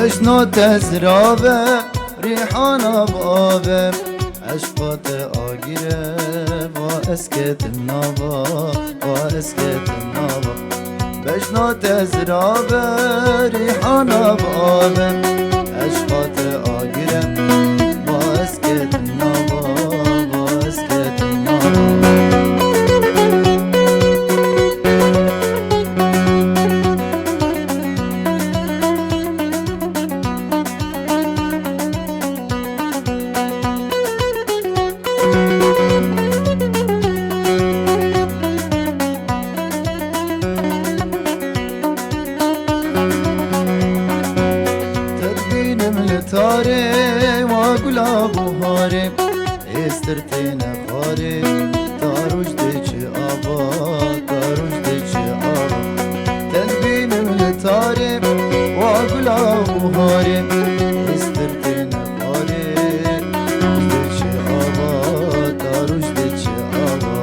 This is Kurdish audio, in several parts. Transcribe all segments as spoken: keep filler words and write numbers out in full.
Jno te zirabe, rîhana babe, eşqa te agire, va ez ketim nava, va ez ketim nava. Bejna te zirabe, rîhana babe, eşqa te agire, va ez ketim nava, va ez ketim nava. Te dibînim li tarê wa gula buharê, êstir têne xwarê, tarûj dê çi ava, tarûj dê çi ava. Te dibînim li tarê wa gula buharê, êstir têne xwarê, tarûj dê çi ava, tarûj dê çi ava.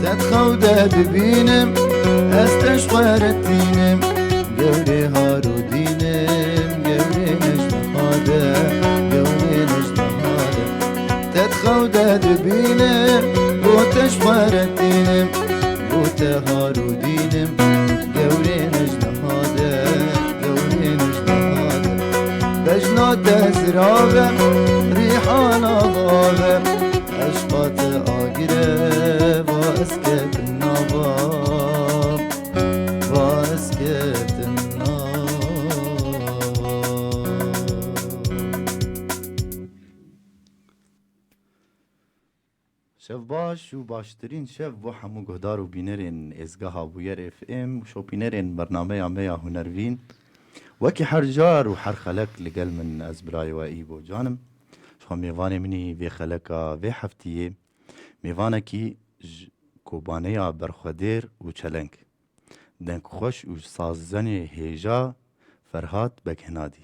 Te di xew de dibînim, ez te ji xwe re tînim. Gewrê har û dînim, gewrê nejdeha de, gewrê nejdeha de. Te di xew de dibînim, bo te ji xwe re tînim, bo te har û dînim, gewrê nejdeha de, gewrê nejdeha de. Bejna te zirabe, rîhana babe, eşqa te agire, va ez ketim nava, va ez ketim nava. Şev baş û baştirîn şev bo hemû guhdar û bînerên êzgeha Bûyer F M û şopînerên bernameya me ya Hunervîn. Wekî her car û her xelek li gel min ez birayê we Îbo Can im. Ji xwe mêvanê min î vê xeleka vê heftiyê mêvanekî ji Kobaneya Berxwedêr û Çeleng, dengxweş û sazzenê hêja Ferhat Beghenadî.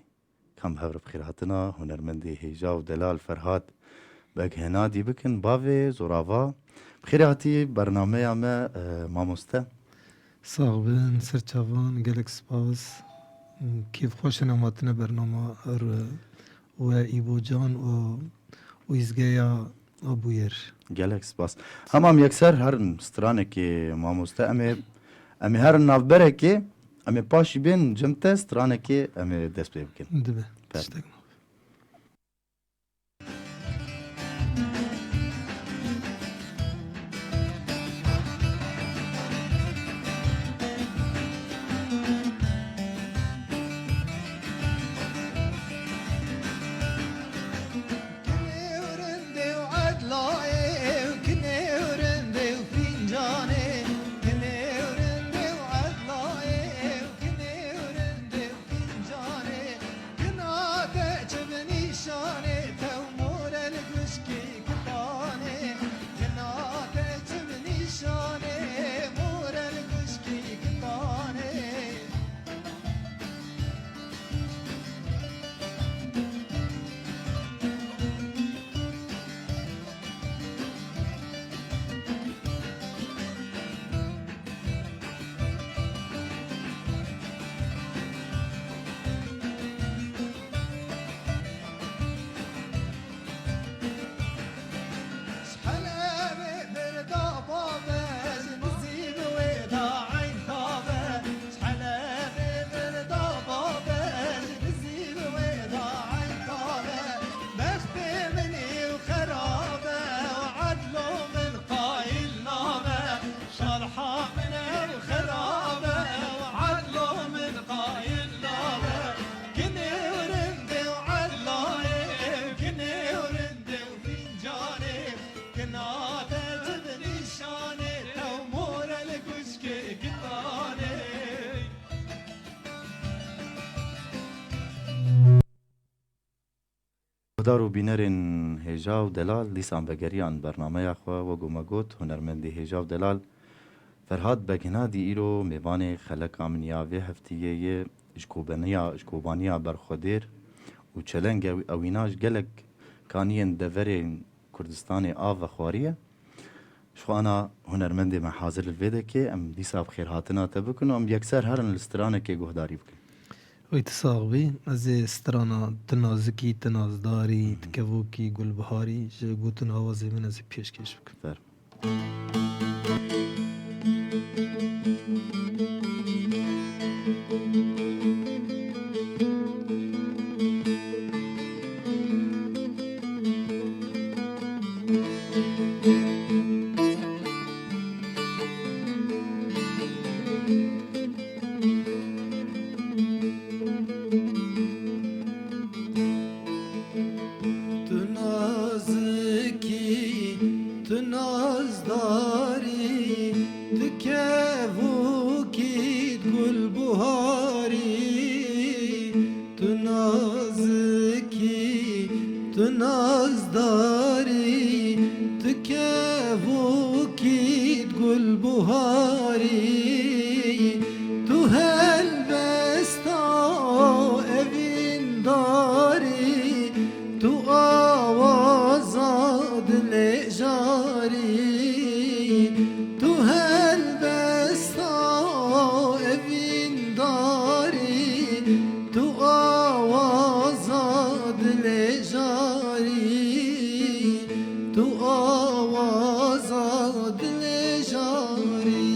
Kam hev re bi xêr hatina hunermendê hêja û delal Ferhat Beghenadî bikin. Bavê Zorava, bi xêrê hatî bernameya me, e, mamoste. Sax bin, serçavan, gelek spas. Kêfxweş in em hatine bernama er we Îbo Can û, û îzgeya Abûyer. Gelek spas. Hema em yekser herin stranekê mamoste, em ê, em ê herin navberekê, em ê paşî bên cem te stranekê em ê dest pê bikin. Dibe. Tiştek maf. Kinê û rindê û edlayê, kinê û rindê û fîncanê, kinê û rindê û edlayê, kinê û rindê û fîncanê. Kina te çi bi nîşanê, tew more li guşkî kitanê. Kina te çi bi nîşanê, more li guşkî kitanê. Ji Helebê vir da babe, ji nizî bi wê da eyn tabe. Ji Helebê vir da babe, ji nizî bi wê da eyn tabe. Bextê min î xerabe, û edlo min qayîl nabe. Şerha min ew xerabe, û edlo min qayîl nabe. Kinê û rindê û edlayê, kinê û rindê û fîncanê. Kina te çi bi nîşanê, tew more li guşkê kitanê. Guhdar û bînerên hêja û delal, dîsan vegeriyan bernameya xwe. Wek ku me got, hunermendê hêja û delal Ferhat Beghinadî îro mêvanê xeleka min ya vê heftiyê ye, ji Kobaniya, ji Kobaniya Berxwedêr û çelengê ewîna ji gelek kaniyên deverên Kurdistanê av vexwariye. Ji xwe ana hunermendê me hazir li vê dekê, em dîsa bi xêrhatina te bikin û em yekser herin li stranekê guhdarî bikin. Wî tu sax bî, ez ê strana Tu nazikî, tu nazdarî, tu kevokî, gulbiharî ji gotin awazê min ez ê pêşkêş bikim. Fermo. Tu nazikî, tu nazdarî, tu kevokî, tu gulbuharî. Tu nazikî, tu nazdarî, tu kevokî, tu gulbuharî. Tu helbesta evîndarî, tu awaza dilê jarî. Tu helbesta evîndarî, tu awaza dilê jarî, tu awaza dilê jarî.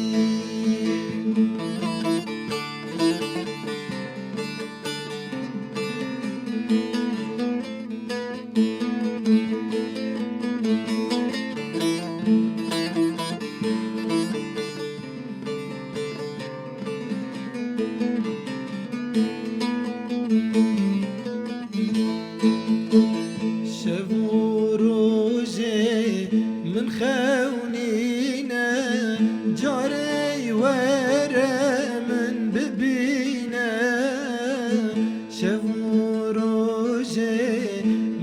Şev û rojê min xewnîne, carê were min bibîne. Şev û rojê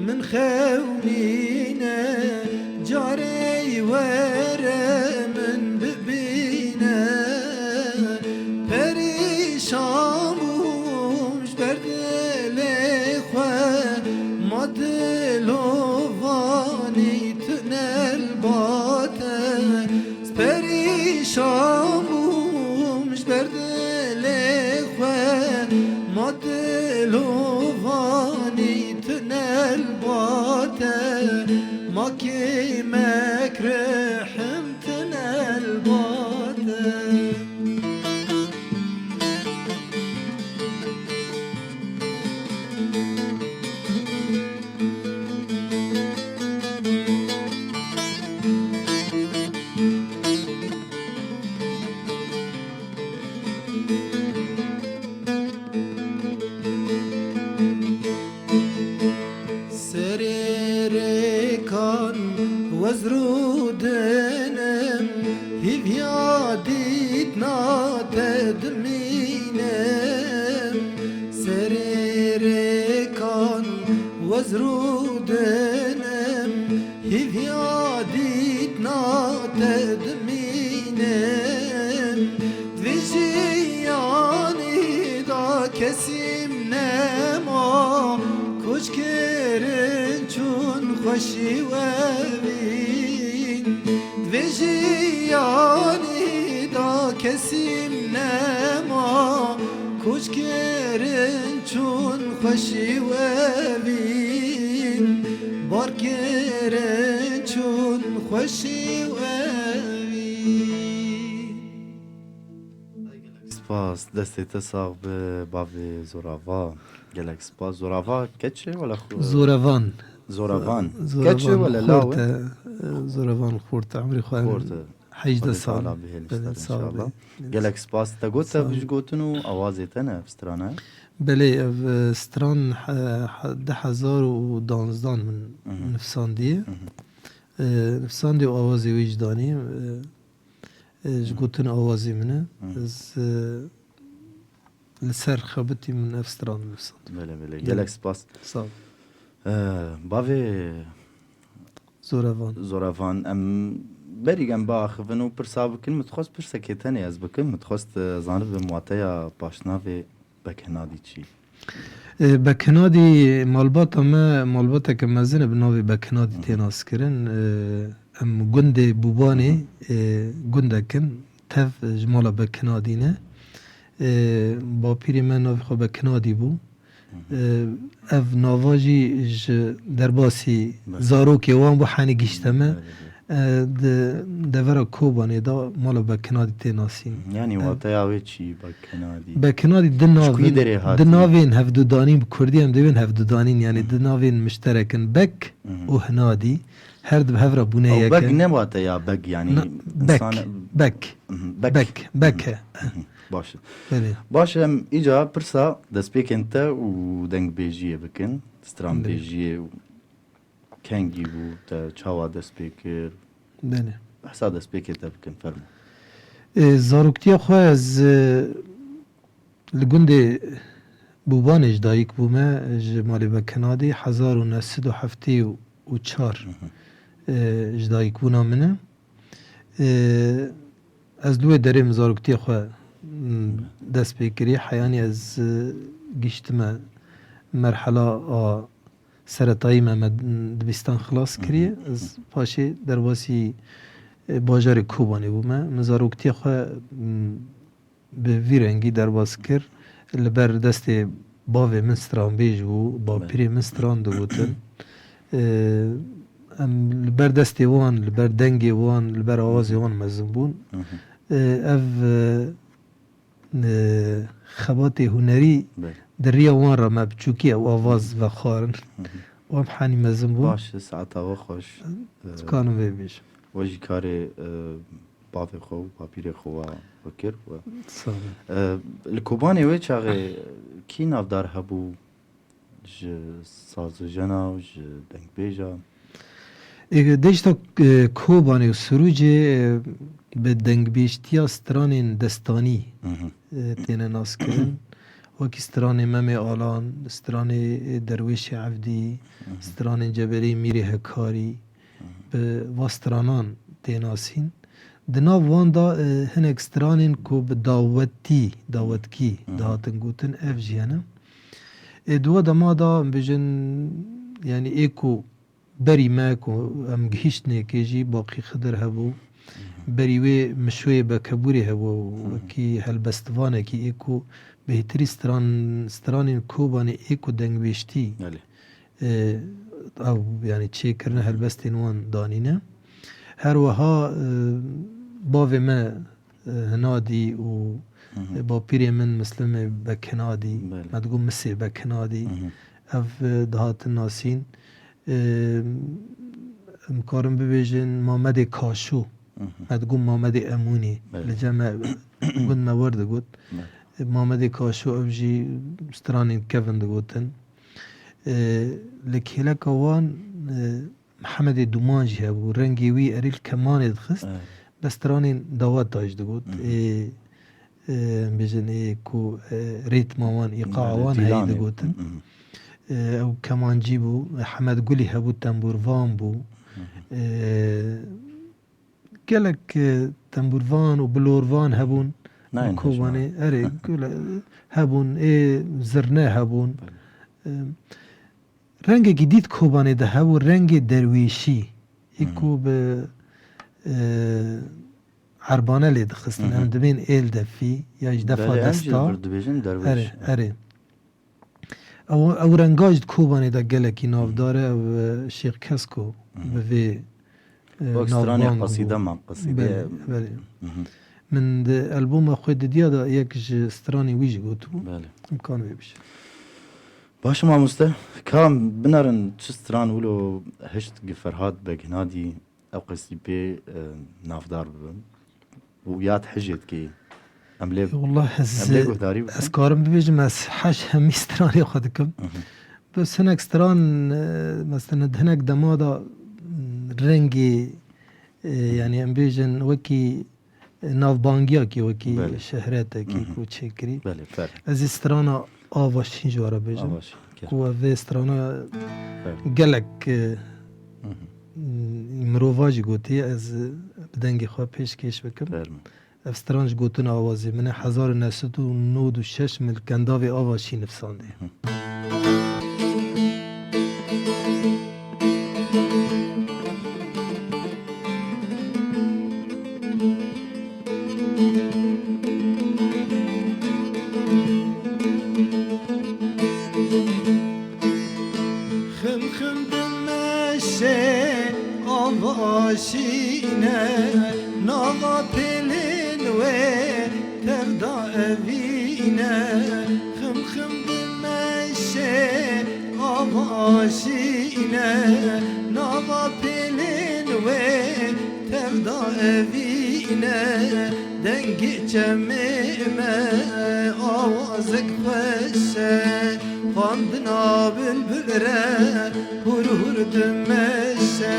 min xewnîne, carê were min bibîne. Perîşan bûm ji ber dilê xwe, ma dilovanî tune li ba te. Perîşan bûm ji ber dilê xwe, ma dilovanî tune li ba te, ma kêmek rihim tune li ba te. Serê rêkan wez rûdinim, hîviya dîtina te dimînim. Serê rêkan wez rûdinim, hîviya dîtina te dimînim. Di vê jiyanî da kesîm nema, koç kirin çûn xweşî û evîn. Di vê jiyanî da kesîm nema, koç kirin çûn xweşî û evîn, bar kirin çûn xweşî û evîn. Spas, destê te sax be, bavê Zorava. Gelek spas. Zorava keç e wala xu-, Zorevan. Zorevan. Zorevan Keç e wala law e? Xort e, Zorevan xort e, emrê xwe Xort e. hejdeh Xwedê sal. Teala bihêlîşte Belê, sağ ol. inşallah. Gelek spas. Te got Sağ ol. Te ji gotin û awazê te ne ev strana? Belê, ev, e, stran he-, he-, du hezar û duwazdeh min Mhm. nivsandiye. Mhm. E, nivsandiye û awazê wê jî danî, e, e, ji Mhm. gotin awazê min e. Mhm. Ez, e, li ser xebitî min ev stran nivsand. Belê, belê. Gelek Gelek spas. Sağ ol. E, bavê Zorevan. Zorevan, em Berî em biaxivin û pirsa bikin, min dixwest pirsekê tenê ez bikim, min dixwest, e, zanibim wateya paşnavê Bekhinadî çi? E, Bekhinadî malbata me, malbateke mezin e bi navê Bekhinadî tê naskirin. E, em gundê Bûbanê, e, gundek in, tev ji mala Bekhinadî ne. E, bapîrê me navê xwe Bekhinadî bû. Hı hı. E, ev nava jî ji derbasî Belê. zarokê wan bû, henî gihîşte me. Belê, belê. E, di devera Kobanê de mala Bekhinadî tê nasîn. Yanî Ev wateya wê çi, Bekhinadî? Bekhinadî di Ji navên, kuyî derê di hatî? navên hevdudanîn, bi kurdî em dibên hevdudanîn, yanî Hı. di navên mişterek in, Bek Hı hı. û Hinadî. Her di bi hev re bûne Ew yek beg e. ne wateya beg, yanî Na, bek, insan bek, Mhm, bek. bek, bek e. Mhm, baş e. Belê. Baş e, em îca pirsa destpêkên te û dengbêjiyê bikin. Stranbêjiyê û kengî bû, te çawa dest pê kir? Belê. Behsa destpêkê te bikin, fermo. Ê, zaroktiya xwe ez, e, li gundê Bûbanê ji dayik bûme, ji malê Bekhinadê, hezar û neh sed û heftê û çar, Mhm. e, ji dayikbûna min e. E, ez li wê derê min zaroktiya xwe, m, dest pê kiriye. Heyanî ez, e, gihîştime merhela a seretayî me, me dibistan xilas kiriye. Ez paşê derbasî, e, bajarê Kobanê bûme. Min zaroktiya xwe, m, bi vî rengî derbas kir. Li ber destê bavê min stranbêj bû, bapîrê min stran digotin. Ee, em li ber destê wan, li ber dengê wan, li ber awazê wan mezin bûn. Ee, ev, e, e, xebatê hunerî Belê. di riya wan re me biçûkî ew awaz vexwarin. Wan henî mezin bûn. Baş e, saeta we xweş. Ee, Dikanim vê bêjim. We jî karê, e, bavê xwe û bapîrê xwe wa xwe kir. We, Sağ ol. e, li Kobanê wê çaxê kî navdar hebû ji sazojena û ji dengbêja? Ê, deşta, e, Kobanê û Sirûcê, e, bi dengbêjtiya stranên destanî, Mhm. e, têne naskirin. Wekî stranê Memê Alan, stranê, e, Derwêşê Evdî, Mhm. stranên Cebelê Mîrê Hekarî, bi va stranan tê nasîn. Di nav wan de, e, hinek stranên ku bi dawetî, dawetkî Hı hı. dihatin gotin, ev jî hene. E, di wa dema de, em bêjin, yanî ê ku berî me ku em gihîştinê kê jî Baqî Xidir hebû. Hı hı. Berî wê Mişoyê Bekebûrê hebû, Hı hı. wekî helbestvanekî ê ku bêhtirî stran-, stranên Kobanê ê ku dengbêjtî Belê. e, ew, yanî çêkirine helbestên wan danîne. Her wiha, e, bavê me, e, Hinadî û, Hı hı. e, bapîrê min Mislimê Bekhinadî, Belê. me digot Misê Bekhinadî, Hı hı. ev, e, dihatin nasîn. E, em karin bibêjin Mamedê Kaşû, Hı hı. me digot Mamedê Emûnî, Belê. li cem me gund me wir digot. Belê. E, Mamedê Kaşû ew jî stranên kevin digotin. E, li kêleka wan, e, Mihemedê Dûman jî hebû. Rengê wî erê li kemanê dixist. Evet. Bes stranên daweta jî digot. Hı hı. Ê, e, em bêjin ê ku, e, rîtma wan, îqaa Belê, wan heyî tîlanê. digotin. Hı hı. E, ew kemancî bû. Hemed Gulî hebû, tembûrvan bû. Hı hı. E, Gelek, e, tembûrvan û bilorvan hebûn. Nayên Kobanê, hejmara. Erê, gule, hebûn, ê zirne hebûn. Belê. E, rengekî dît Kobanê de hebû, rengê derwêşî. Ê Hmm. ku bi, e, erbane lê dixistin. Hı hı. Em dibên êl defî, ya ji defa Belê, em jî desta. li vir dibêjin derwêş. Erê, erê. Ew, ew renga jî di Kobanê de gelekî navdar e. Ew, e, Şêx Kesko Hı hı. bi vê, e, Wek stranê navbang bû. Qesîde ma, qesîde. Belê, belê. Hı hı. Min di alboma xwe didiya de yek ji stranê wî jî gotibû. Belê. Em kan vê bişin. Baş e mamoste, ka binerin çi stran wilo hişt gi Ferhat Beghinadî ew qesî pê, e, navdar bibin û ya dihijê dikê. Em lê, Wallah, ez, em lê guhdarî bikin. Ez karim bibêjim, ez hej hemî stranê xwe dikim. Mhm. Bes hinek stran, e, mesela di hinek dema de, m, rengê, e, Mhm. yanî em bêjin wekî, e, navbangiyakî, wekî Belê. şehretekî Mhm. ku çêkirî. Belê, ferq. Ez ê strana Ava Şîn ji we re bêjim. Ava Şîn, gel. Ku ev vê strana Ferq. gelek, e, Mhm. mirova jî gotiye, ez bi dengê xwe pêşkêş bikim. Fermo. Ev stran ji gotina awazê min e, hezar û neh sed û nod û şeş min li Kendavê Ava Şî nivsandiye. Hı. Xim xim dimeşe ava şîne, nava pêlên wê tevda evîne. Xim xim dimeşe ava şîne, nava pêlên wê tevda evîne. Dengê çemê me awazek xweş e, xwendina bilbil re hur hur dimeşe.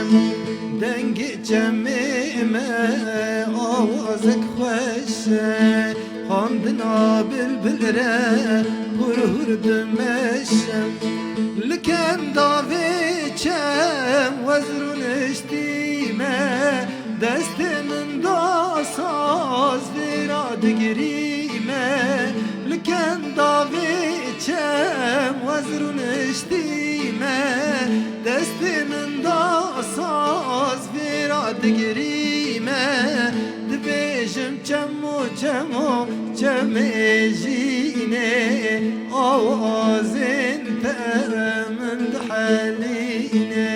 Dengê çemê me awazek xweş e, xwendina bilbil re hur hur dimeşe. Li Kendavê çem wezrûniştî me, destê min da saz vêra digirî me. Li Kendavê çem wezrûniştî me, destê min da saz vêra digirî me. Dibêjim çemo çemo çemê jînê, awazên te min dihelîne.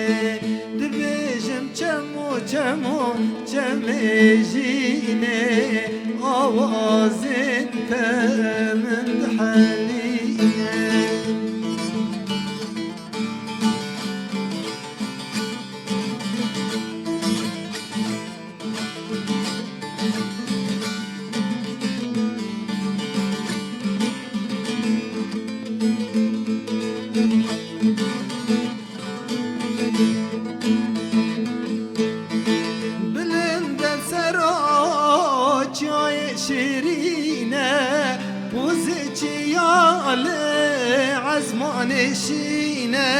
Dibêjim çemo çemo çemê jînê, awazên te min dihelîne. Bilind e sera çiyayê şirîn e, pozê çiya li ezmanê şîn e.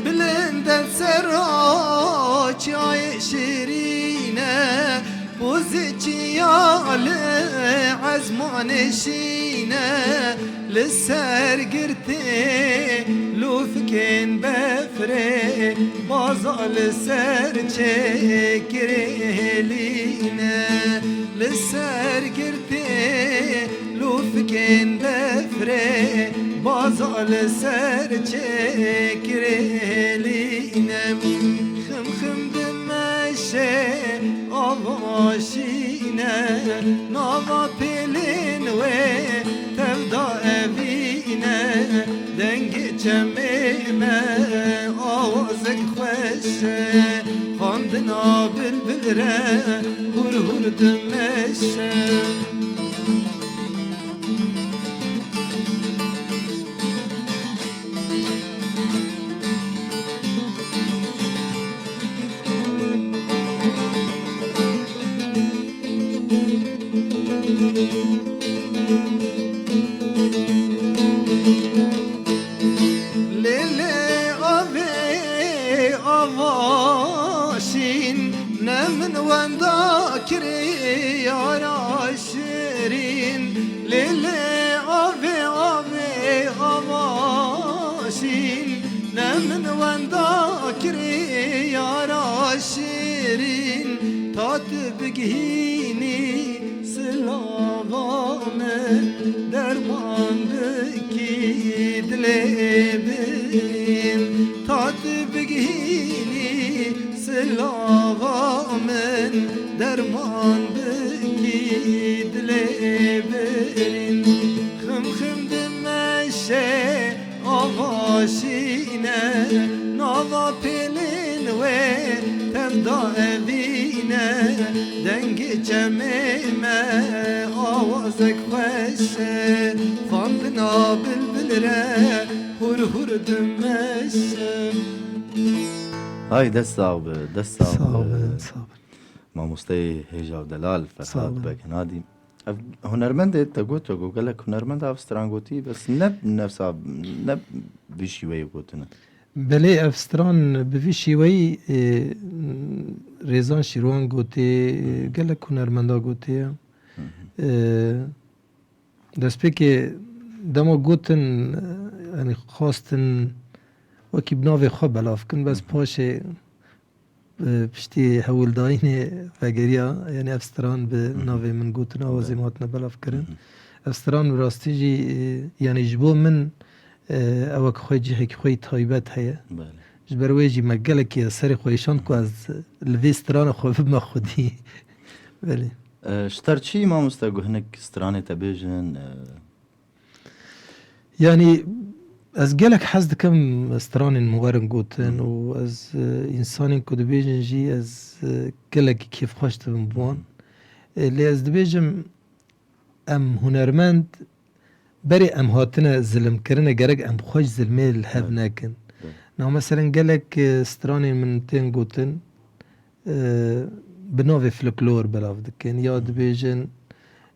Bilind e sera çiyayê şirîn e, pozê çiya li ezmanê şîn e. Li ser girtê lûfikên befrê, baza li ser çêkirê hêlîne. Li ser girtê lûfikên befrê, baza li ser çêkirê hêlîne. Xim xim dimeşe ava şîne, nava pêlên wê tevda evîne. Dengê çemê me awazek xweş e, xwendina bilbil re hur hur dimeşe. Lê lê avê ava şîn, ne min wenda kirê yara şirîn. Lê lê avê avê ava şîn, ne min wenda kirê yara şirîn. Ta tu bigihînî silava min, derman bikî dilê birîn. Ta tu bigihînî silava min, derman bikî dilê birîn. Xim xim dimeşe ava şîne, nava pêlên wê tevda evîne. Dengê çemê me awazek xweş e, xwendina bilbil re hur hur dimeşe. Hay dest sax be, dest sax be. Sax be, sax be. Mamosteyê hêja û delal Ferhat Beg Hinadî. Ev hunermendê te got, te got, gelek hunermend ev stran gotî, bes ne nefsa, ne vî şîweyê gotine. Belê, ev stran bi vî şêweyî, e, Rêzan Şîrwan gotiye, e, gelek hunermenda gotiye. E, destpêkê dema gotin, e, yanî xwestin wekî bi navê xwe belav kin, bes paşê, e, piştî hewldayînê vegeriya, yanî ev stran bi navê min gotin, awazê min hatine belav kirin. Ev stran bi rastî jî, e, yanî ji bo min, e, ew wek xwe cihekî xwe yî taybet heye. Belê. Ji ber wê jî me gelekî serê xwe hişand ku ez li vê strana xwe bibime xwedî. Belê. E, ji te re çi mamoste ku hinek stranê te bêjin? E, Yanî ez gelek hez dikim stranên min werin gotin û ez, e, însanên ku dibêjin jî ez, e, gelekî kêfxweş dibim bi wan. E, lê ez dibêjim em hunermend berê em hatine zilimkirine, gerek em xwe ji zilmê li hev nekin. Niha meselen gelek, e, stranên min tên gotin, e, bi navê folklor belav dikin ya dibêjin,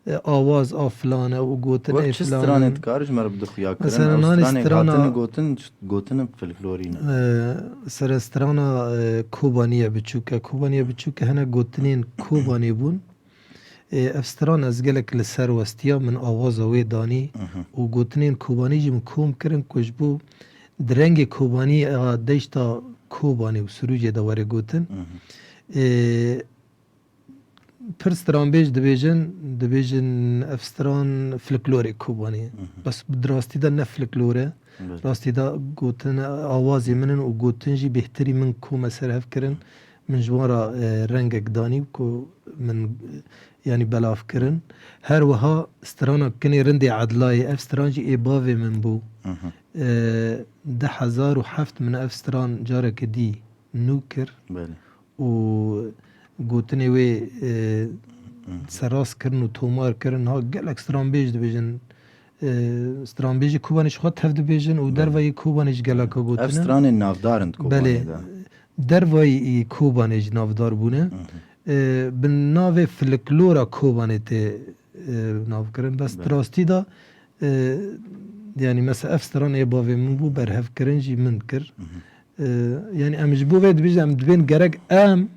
e, awaz a filan e û gotin ê filan. Wek çi stranê dikar ji me re bide xuya kirin? Mesela nanî stranê strana hatin gotin, gotin folklorî ne. E, sere strana, e, Kobanî ye biçûk e. Kobanî ye biçûk e, hene gotinên Kobanî bûn. E, ev stran ez gelek li ser westiya min awaza wê danî û gotinên Kobanî jî min kom kirin ku ji bo di rengê Kobanî ya deşta Kobanî û Sirûcê de were gotin. E, pir stranbêj dibêjin, dibêjin ev stran folklorê Kobanî ye. Bes di rastî de ne folklor e. Belê. Rastî de gotin awazê min in û gotin jî bêhtirî min kom e ser hev kirin. Min ji wan re, e, rengek danî ku min, e, yanî belav kirin. Her wiha strana Kinê Rindê Edlayê, ev stran jî ê bavê min bû. E, du hezar û heft min ev stran careke dî nû kir. Belê. Û gotinê wê, e, serrast kirin û tomar kirin. Ha gelek stranbêj dibêjin, e, stranbêjî Kobanê ji xwe tev dibêjin û dervayî Kobanê ji geleka gotin. Ev stranên navdar in Kobanê de. Belê. Dervayî Kobanê jî navdar bûne. E, bi navê folklora Kobanê tê, e, nav kirin. Bes di rastî de, e, yanî mesela ev stran ê bavê min bû, berhev kirin jî min kir. E, yanî em ji bo vê dibêjin, em dibên gerek em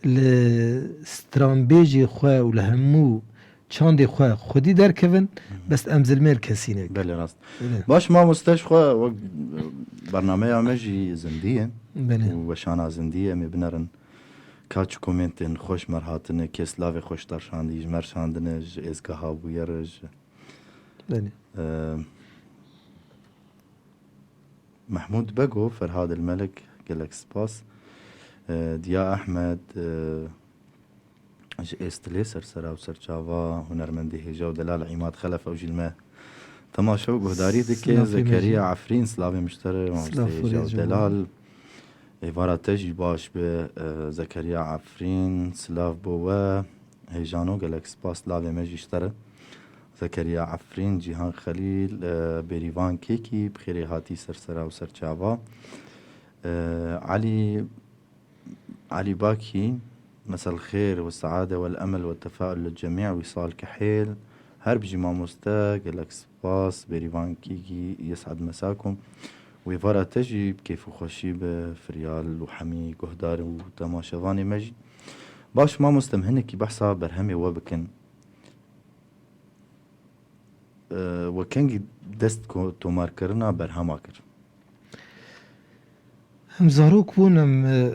li stranbêjê xwe û li hemû çandê xwe xwedî derkevin, bes em zilmê li kesî nekin. Belê, rast. Belê. Baş mamoste, ji xwe wek, e, bernameya me jî zindî ye. Belê. Û weşana zindî ye, em ê binerin ka çi komentên xweş me re hatine, kê silavê xweş te re şandî, ji me re şandine, ji êzgeha bûye re, ji Belê. E, Mehmûd Bego, Ferhad El Melek, gelek spas. E, Diya Ehmed, e, ji Êstilê, sersera û serçava, hunermendê hêja û delal Îmad Xelef, ew jî li me temaşe û guhdarî dike. Silav Zekeriya Efrîn, silavê min ji te re, mamoste hêja û delal. Êvara te jî baş be, e, Zekeriya Efrîn, silav bo we. Hêjano, gelek spas, silavê me jî ji te re. Zekeriya Efrîn, Cîhan Xelîl, e, Bêrîvan Kêkî, bi xêrê hatî sersera û serçava. E, Elî, Elî Bakî, mesel xêr we seade wel emel we tefaul li cemî wîsal kehêl. Her bijî mamoste, gelek spas, Bêrîvan Kêkî, yes'ed mesakum. Wê vara te jî bi kêf û xweşî be, Firyal û hemî guhdar û temaşevanê me jî. Baş mamoste, em hinekî behsa berhemê we bikin. E, we kengî dest ko-, tomarkirina berhema kir? Em zarok bûn, em, e,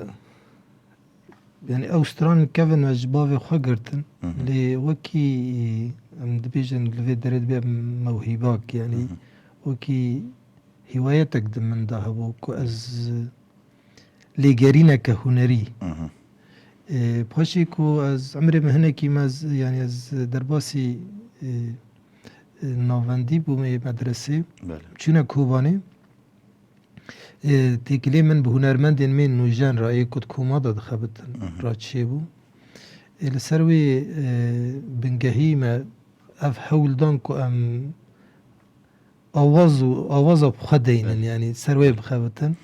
yanî ew stran kevin me ji bavê xwe girtin. Hı hı. Lê wekî em dibêjin li vê derê dibe mewhîbak, yanî Hı hı. wekî hîwayetek di min de hebû ku ez lêgerîneke hunerî. Hı hı. Ê, paşê ku ez, emrê min hinekî mez, yanî ez derbasî, ê, ê, navendî bûm ê medresê. Belê. Çûne Kobanê. Ê, têkilê min bi hunermendên me nûjen re ê ku di koma de dixebitin Hı hı. re çêbû. Ê, li ser wê, ê, bingehî me ev hewl dan ku em awaz û awaza bi xwe deynin, Evet. yanî ser wê bixebitin.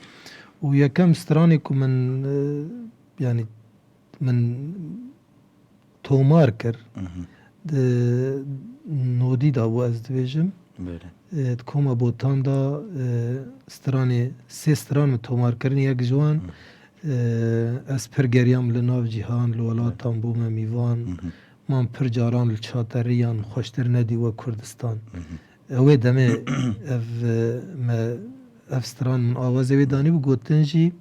Û yekem stranê ku min, e, yanî min tomar kir, Hı hı. di nodî de bû, ez dibêjim. Belê. E, di koma Botan de, e, stranê, sê stran min tomar kirin, yek ji wan, Hı. e, ez pir geriyam li nav cîhan, li welatan bûme mîvan. Hı hı. Man pir caran li çateriyan xweştir nedî wek Kurdistan. Hı hı. Ew ê demê ev, e, me, ev stran min awazê wê danî bû, gotin jî,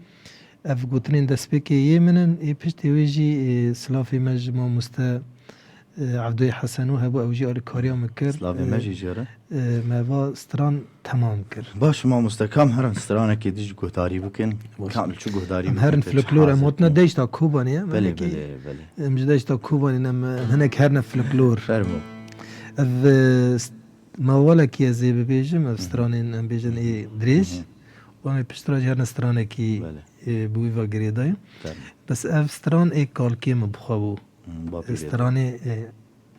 ev gotinên destpêkê yê min in, ê piştê wê jî, e, silafê me ji mamoste, e, Evdoyê Heseno hebû, ew jî alîkariya min kir. Silavê me E, jî ji re. E, me va stran temam kir. Baş, mamoste, kam herin stranekê dijî guhdarî bikin? Baş. Kam li çi guhdarî Em bikin? herin Te çi folklor, em hazir hatine kî? Deşta Kobanê, em Belê, hinekî belê, belê. Em ji deşta Kobanê ne, em hinek herine folklor. Fermo. Ev, e, st-, mawalekî ez ê bibêjim, ev Hı hı. stranên em bêjin ê dirêj. Hı hı. Wan ê piştre jî herine stranekî, Belê. e, bi wî ve girêdayî. Fermo. Bes ev stran ê kalkê min bi xwe bû. Hı, bapîrê. Stranê, e,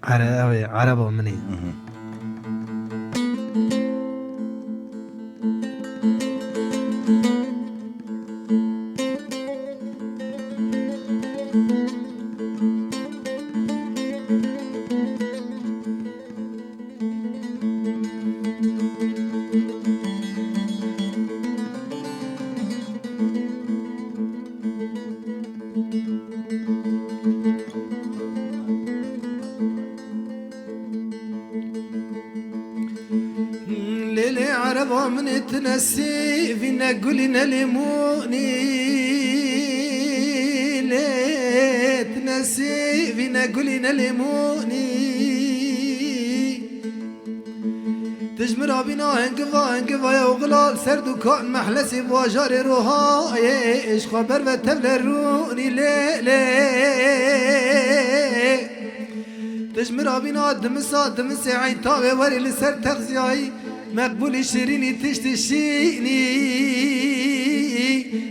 Ere-, ew ê, ereba min ê. Mhm. Lê lê ereba min ê, tu nesîvî ne gulî ne lêmûnî. Lê tu nesîvî ne gulî ne lêmûnî. Tu ji min re bîna hingiva, hingiva ye û gula li ser dûkan mehlesê bajarê Rohayê, ji xwe ber ve tevle rûnî lê lê. Tu ji min re bîna dimisa, dimisê eytavê werê li ser texziyayî, meqbûlî şirînî tiştî şînî.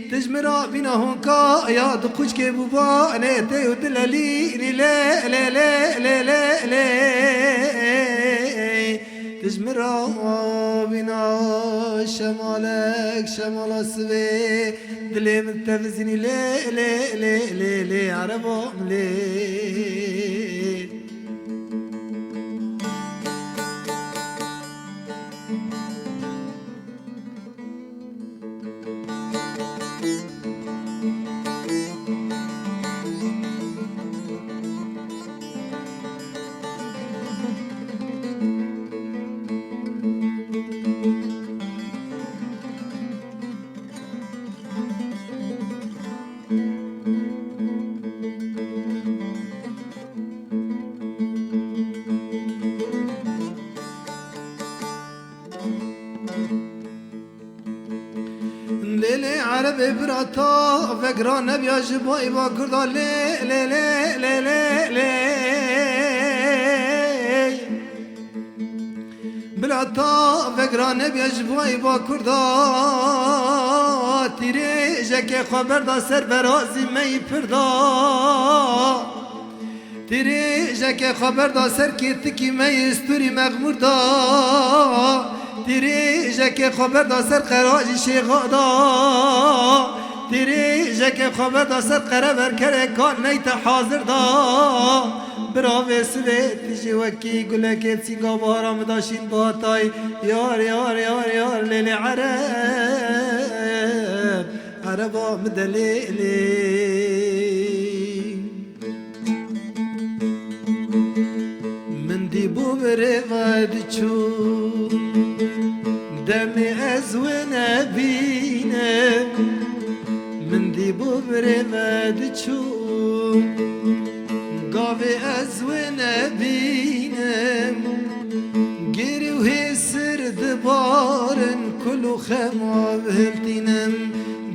Tu ji min re bîna honka ya di quçkê bûbanê tê û dilelînî lê lê lê lê lê lê. Tu ji min re bîna şemalek, şemala sivê, dilê min te vizinî lê lê lê lê lê, ereba min lê. Lê lê erebê birata vegira nebiya ji bo êva kurda lê lê lê lê lê lê. Birata vegira nebiya ji bo êva kurda, tîrêjeke xwe berda ser berazî me yî pirda. Tîrêjeke xwe berda ser kêtikî me yê stûrî mexmûr da. Tîrêjeke xwe berda ser qerajî şêxa da. Tîrêjeke xwe berda ser qereverkereka neyte hazir da. Biravê sivê tijî wekî gulekê çînga bahara min da şîn batay. Yar, yar, yar, yar, lê lê ereb, ereba min de lê lê. Min dî bû bi rê ve diçû, demê ez wê nebînim. Min dî bû bi rê ve diçû, gavê ez wê nebînim. Gêrî û hêsir dibarin, kul û xema hiltînim.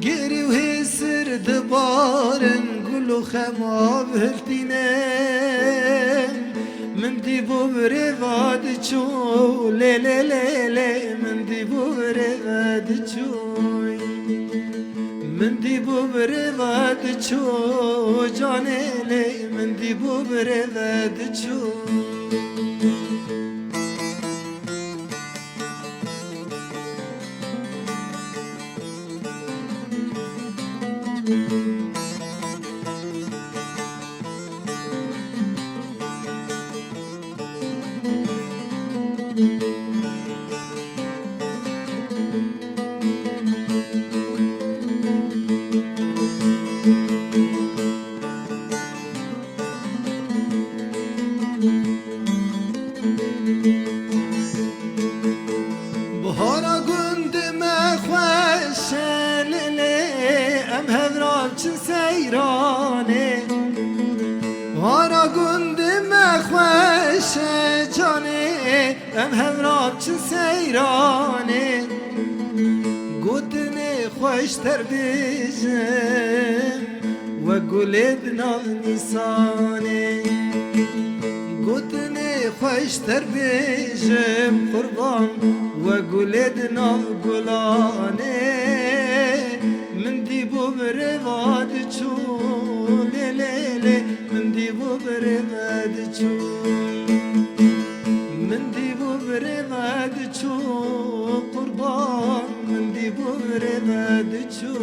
Gêrî û hêsir dibarin, gul û xema hiltîne. Min dî bo bi rê va diçû, lê lê lê lê, min dî bo bi rê va diçû. Min dî bo bi rê va diçû, canê lê, min dî bo bi rê va diçû. Bihara gundê me xweş e lê lê, em hev ra biçin seyranê. Bihara gundê me xweş e canê, em hev ra biçin seyranê. Gotinê xweşter bêjim, we gulê di nav nîsanê. Gotinê xweşter bêjim qurban, we gulê di nav gulanê. Min dî bû bi rê va diçû, lê lê lê, min dî bû bi rê ve diçû. Min dî bû bi rê ve diçû, qurban, min dî bû bi rê ve diçû.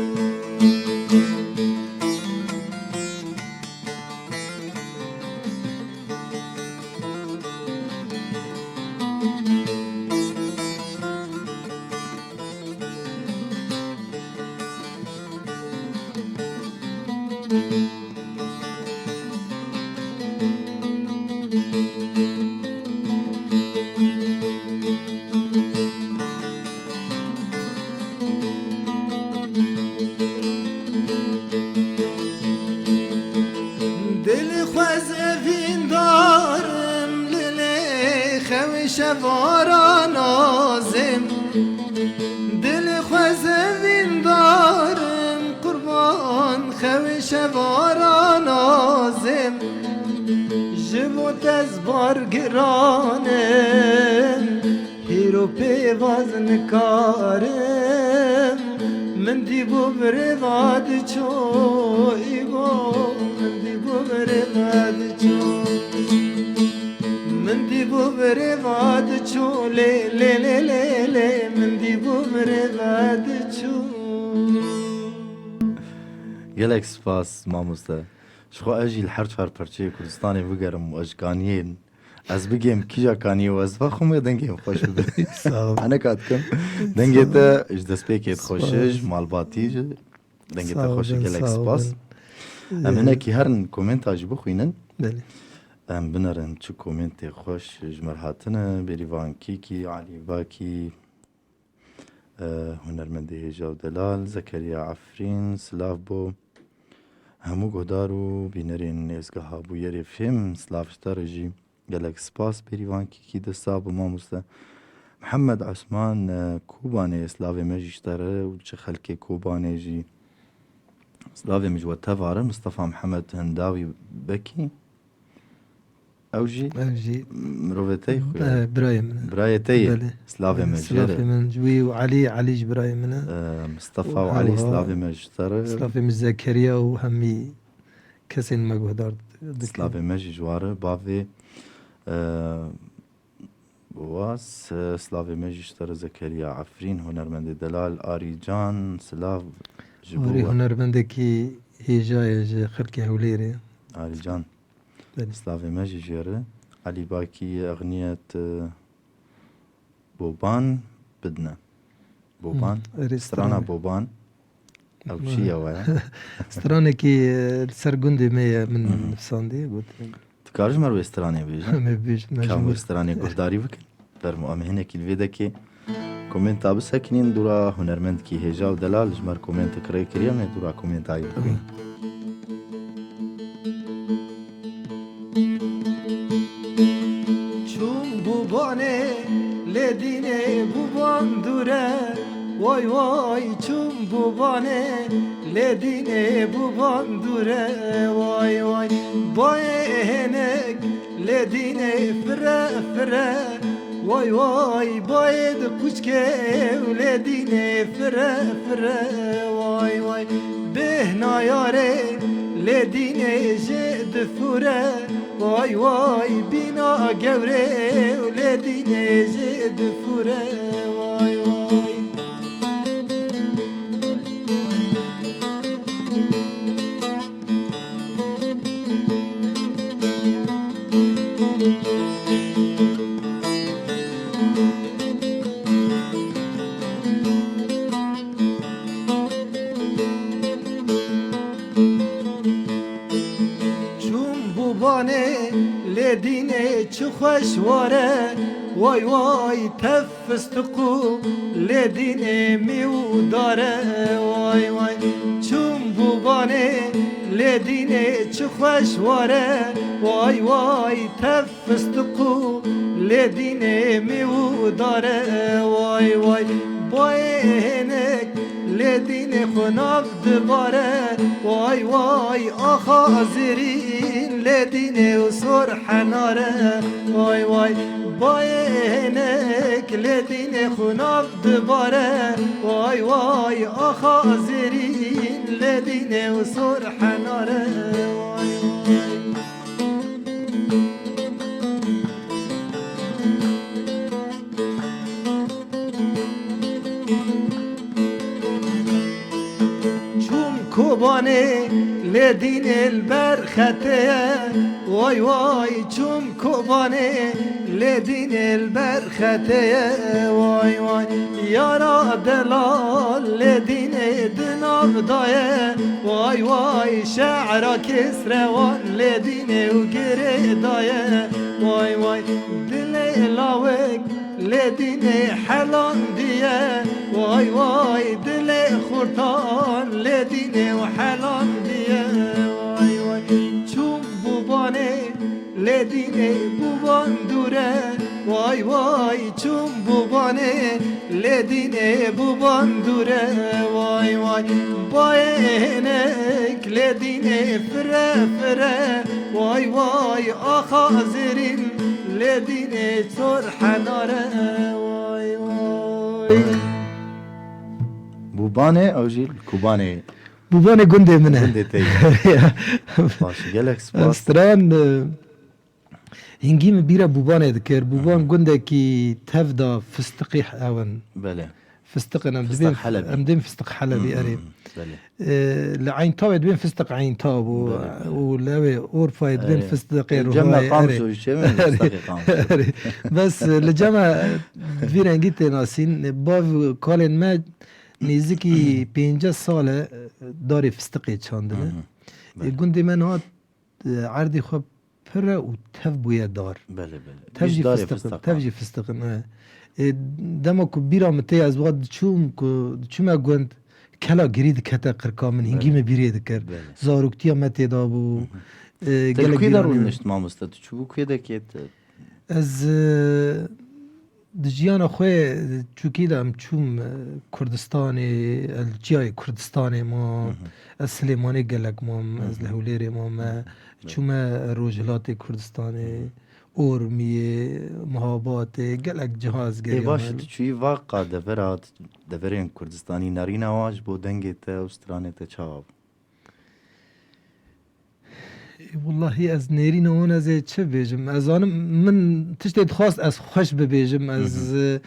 Dilê xwe ez evîndarim, lê lê xewê şevara nazim. Dilê xwe ez evîndarim, qurban xewê şevara nazim. Ji bo te ez bar giran im, hîro pê vaz nikarim. Min dî bû bi rê va diçû, îgo, min dî bû bi rê va diçû. Min dî bû bi rê va diçû, lê lê lê lê lê, min dî bû bi rê va diçû. Gelek spas mamoste. Ji xwe ez jî li her çar perçeyê Kurdistanê bigerim û ez ji kaniyên ez bigêm kîja kaniyê û ez vexwim wê dengê min xweş bibe. Sağ ol. Heneka dikim. Dengê te ji destpêkê dixweşe, ji malbatî, ji dengê te xweş e, gelek spas. Em hinekî herin komenta jî bixwînin. Belê. Em binerin çi komentê xweş ji me re hatine. Bêrîvan Kîkî, Alî Bakî, e, hunermendê hêja û delal, Zekeriya Efrîn, silav bo hemû guhdar û bînerên êzgeha Bûyerê Fêm, silav ji te re jî. Gelek spas, Bêrîvan Kîkî, de sax bû mamoste. Mihemed Osman, e, Kobanê, silavê me jî ji te re û çi xelkê Kobanê jî. Silavê min ji we teva re, Mistefa Mihemed Hindawî Bekî. Ew jî Ew jî mirovê te yê xwe ye. E, birayê min e. Birayê te yê. Belê. Silavê me jê re. Silavê min ji wî û Elî, Elî jî birayê min e. E, Mistefa û Elî, silavê me ji te re. Silavê min Zekeriya û hemî kesên me guhdar dikin. Silavê me jî ji wan re, bavê, e, Waz, e, silavê me jî ji te re Zekeriya Efrîn, hunermendê delal, Arî Can, silav ji bo Arî we. Hunermendekî hêja ye ji xelkê Hewlêrê. Arî Can. Belê. Silavê me jî jê re. Elî Bakî, Exniyet, e, Boban bidine. Boban. Hmm, erê, strana strana. Boban. Ew çi ye we? Stranekî, e, li ser gundê me ye, min nivîsandiye, got. Dikarim ji me re wê stranê bêjin? Em ê bêjin, me ji Kam wê stranê guhdarî bikin? Fermo, em ê hinekî li vê dekê komenta bisekinîn, dûra hunermendekî hêja û delal ji me re komentek rê kiriye, em ê dûra komenta wî bixwînin. Çûm bûbanê, lê dînê bûban dûr e. Way way, çûm bûbanê, lê dînê bûban dûr e. Way way, bayê hinek, lê dînê fire fire. Way way, bayê di quçkê û lê dînê fire fire. Way way, bêhna yarê, lê dînê jê difûre. Way way, bîna gewrê û lê dînê jê difûre. Way way. Anê lê dînê çi xweş ware, way way tev fistiq û lê dînê mî û dare, way way. Çûm bûbanê lê dînê çi xweş ware, way way tev fistiq û lê dînê mî û dare, way way. Bayê hinek lê dînê xwe nav dibare, way way. Axa zirîn lê dînê û sor henare, way way. Bayê hinek lê dînê xwe nav dibare, way way. Axa zirîn lê dînê û sor henare, way way. Çûm Kobanê lê dînê li ber xetê ye, way way. Çûm Kobanê lê dînê li ber xetê ye, way way. Yara delal lê dînê di nav daye, way way. Şe'ra kesrewan lê dînê û girê daye, way way. Dilê lawek lê dînê helandiye, way way. Dilê xurtan lê dînê û helandiye, way way. Çûm bûbanê lê dînê bûban dûre, way way. Çûm bûbanê lê dînê bûban dûre, way way. Bayê hinek lê dînê fire fire, way way. Axa zirîn lê dînê sor henare, way way. Bûbanê ew jî Kobanê. Bûbanê gundê min e. Gundê te ye. Baş, gelek spas. Stran, e, hingî min bîra Bûbanê dikir. Bûban gundekî tev da fistiqî ew in. Belê. Fistiq in, em Fistiq dibên, Helebî. Em dibên fistiq Helebî, Hmm, erê. Belê. E, li Eyn Tawê dibên fistiq Eyn Taw bû. Belê, belê. Û li wê Urfayê dibên Erê. fistiqê Li cem me Ruhayê, Qamşo erê. jî çêbin, Erê. fistiqê Qamşo. Erê. Bes, e, li cem me vî rengî tê nasîn. Bav û kalên me nêzîkî pêncî sal e, darê fistiqê çandine. Hı hı. E, Belê. gundê me niha, e, erdê xwe pir e û tev bûye dar. Belê, belê. Tev Giş jî darê fistiq in, fistiq tev an. jî fistiq in, e. E, dema ku bîra min tê, ez wa diçûm ku, diçûme gund, kela girî dikete qirka min, hingî Belê. min bîrê dikir. Belê. Zaroktiya me tê de bû. Hı hı. E, Te li gelek kuyê de bîranê min. rûnişt mamoste? Tu çûbû kuyê de kêt? Ez, e, di jiyana xwe çûkî de em çûm, e, Kurdistanê, ez li çiyayê Kurdistanê mam, Hı hı. ez Silêmanê gelek mam, ez Hı li hı. Hewlêrê mam, e, Hı hı. çûme Rojhilatê Kurdistanê, Hı hı. Ormiyê, Mihabatê, gelek ciha ez Ê geriya baş, me. tu çûyî va qa devera, deverên Kurdistanî nerîna wan ji bo dengê te û stranê te çawa bû? Wallahî ez nêrîna wan ez ê çi bêjim? Ez zanim min tiştê dixwast ez xweş bibêjim. Ez, Hı hı.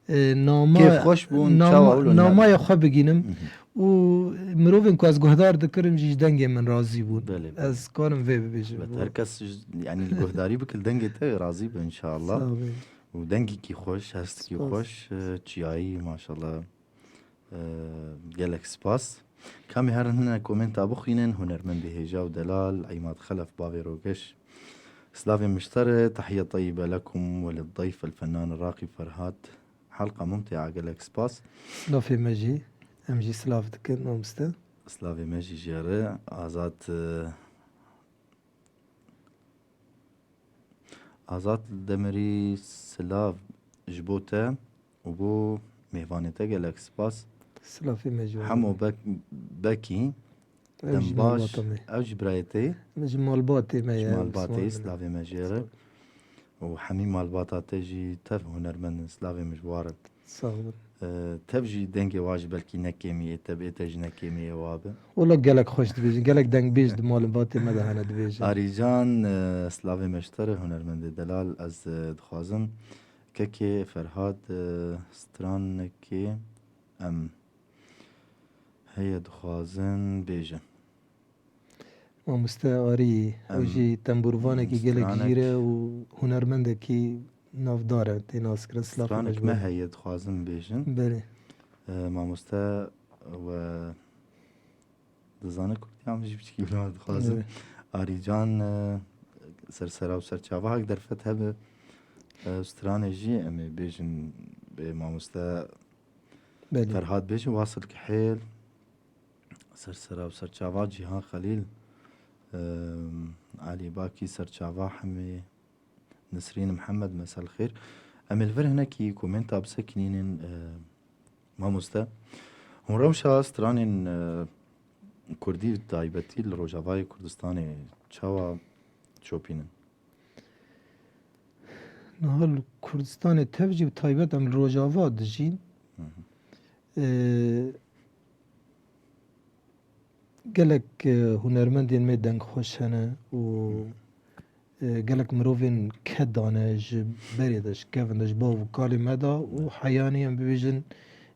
e, e, nama, Kêfxweş bûn, nama, çawa wilo namaya nebûn? xwe bigînim. Hı hı. Û mirovên ku ez guhdar dikirim jî ji dengê min razî bûn. Belê, belê. Ez karim vê bibêjim. Evet, her kes ji, yani li guhdarî bike li dengê te razî be inşallah. Sağ ol. Û dengekî xweş, hestikî Spas. xweş, e, çiyayî maşallah. Ee, gelek spas. Kamî herin hine komenta bixwînin, hunermendê hêja û delal, Îmad Xelef, bavê Rogeş. Slavê miştere, tehiye teyyibe lekum ve lid dayf el fennan Raqî Ferhat. Helqa mumtea, gelek spas. Slavê me jî, em jî silav dikin, mamoste. Slavê me jî jê re, Azad, e, Azad Demirî, silav ji bo te û bo mêvanê te, gelek spas. Silafê me ji wan. Hemo Bek-, Bekî, Ew jî dem baş, malbata me. Ew jî birayê te ye? Ji malbatê me Ji ye, malbatê, Osman. Silavê me jê re. Û hemî malbata te jî tev hunermend in, silavê min ji wan re. Sağ olun. Ee, tev jî dengê wa jî belkî ne kêmî yê te bê, te jî ne kêmî yê wa be. Wala gelek xweş dibêjin, gelek dengbêj di malbatê me de hene dibêjin. Arîcan, e, silavê me ji te re, hunermendê delal, ez, e, dixwazim kekê Ferhad, e, stranekê em heye dixwazin bêje. Mamoste Arî, ew Em, jî tembûrvanekî gelek stranek jîr e û hunermendekî navdar e, tê naskirin. Silavê Stranek me ji bo me heye dixwazim bêjin. Belê. E, mamoste we dizane Kurdî, em jî piçkî bila dixwazin. Evet. Arîcan, e, Ser sera û ser çava hak derfet hebe. E, stranê jî em ê bêjin, bê mamoste Belê. Ferhat bêjin, Wasil Kihêl, ser sera û ser çava Cîhan Xelîl, e, Elî Bakî, ser çava hemî Nisrîn Mihemed, mesel xêr. Em ê li vir hinekî komenta bisekinînin, e, mamoste. Hûn rewşa stranên, e, kurdî bi taybetî li Rojavayê Kurdistanê çawa şopînin? Niha li Kurdistanê tev jî bi taybet em li Rojava dijîn. Hı hı. Ee, gelek, e, hunermendên me dengxweş hene û, Hı. e, gelek mirovên ked dane ji berê de, ji kevin de, ji bav û kalê me de û, Evet. heyanî em bibêjin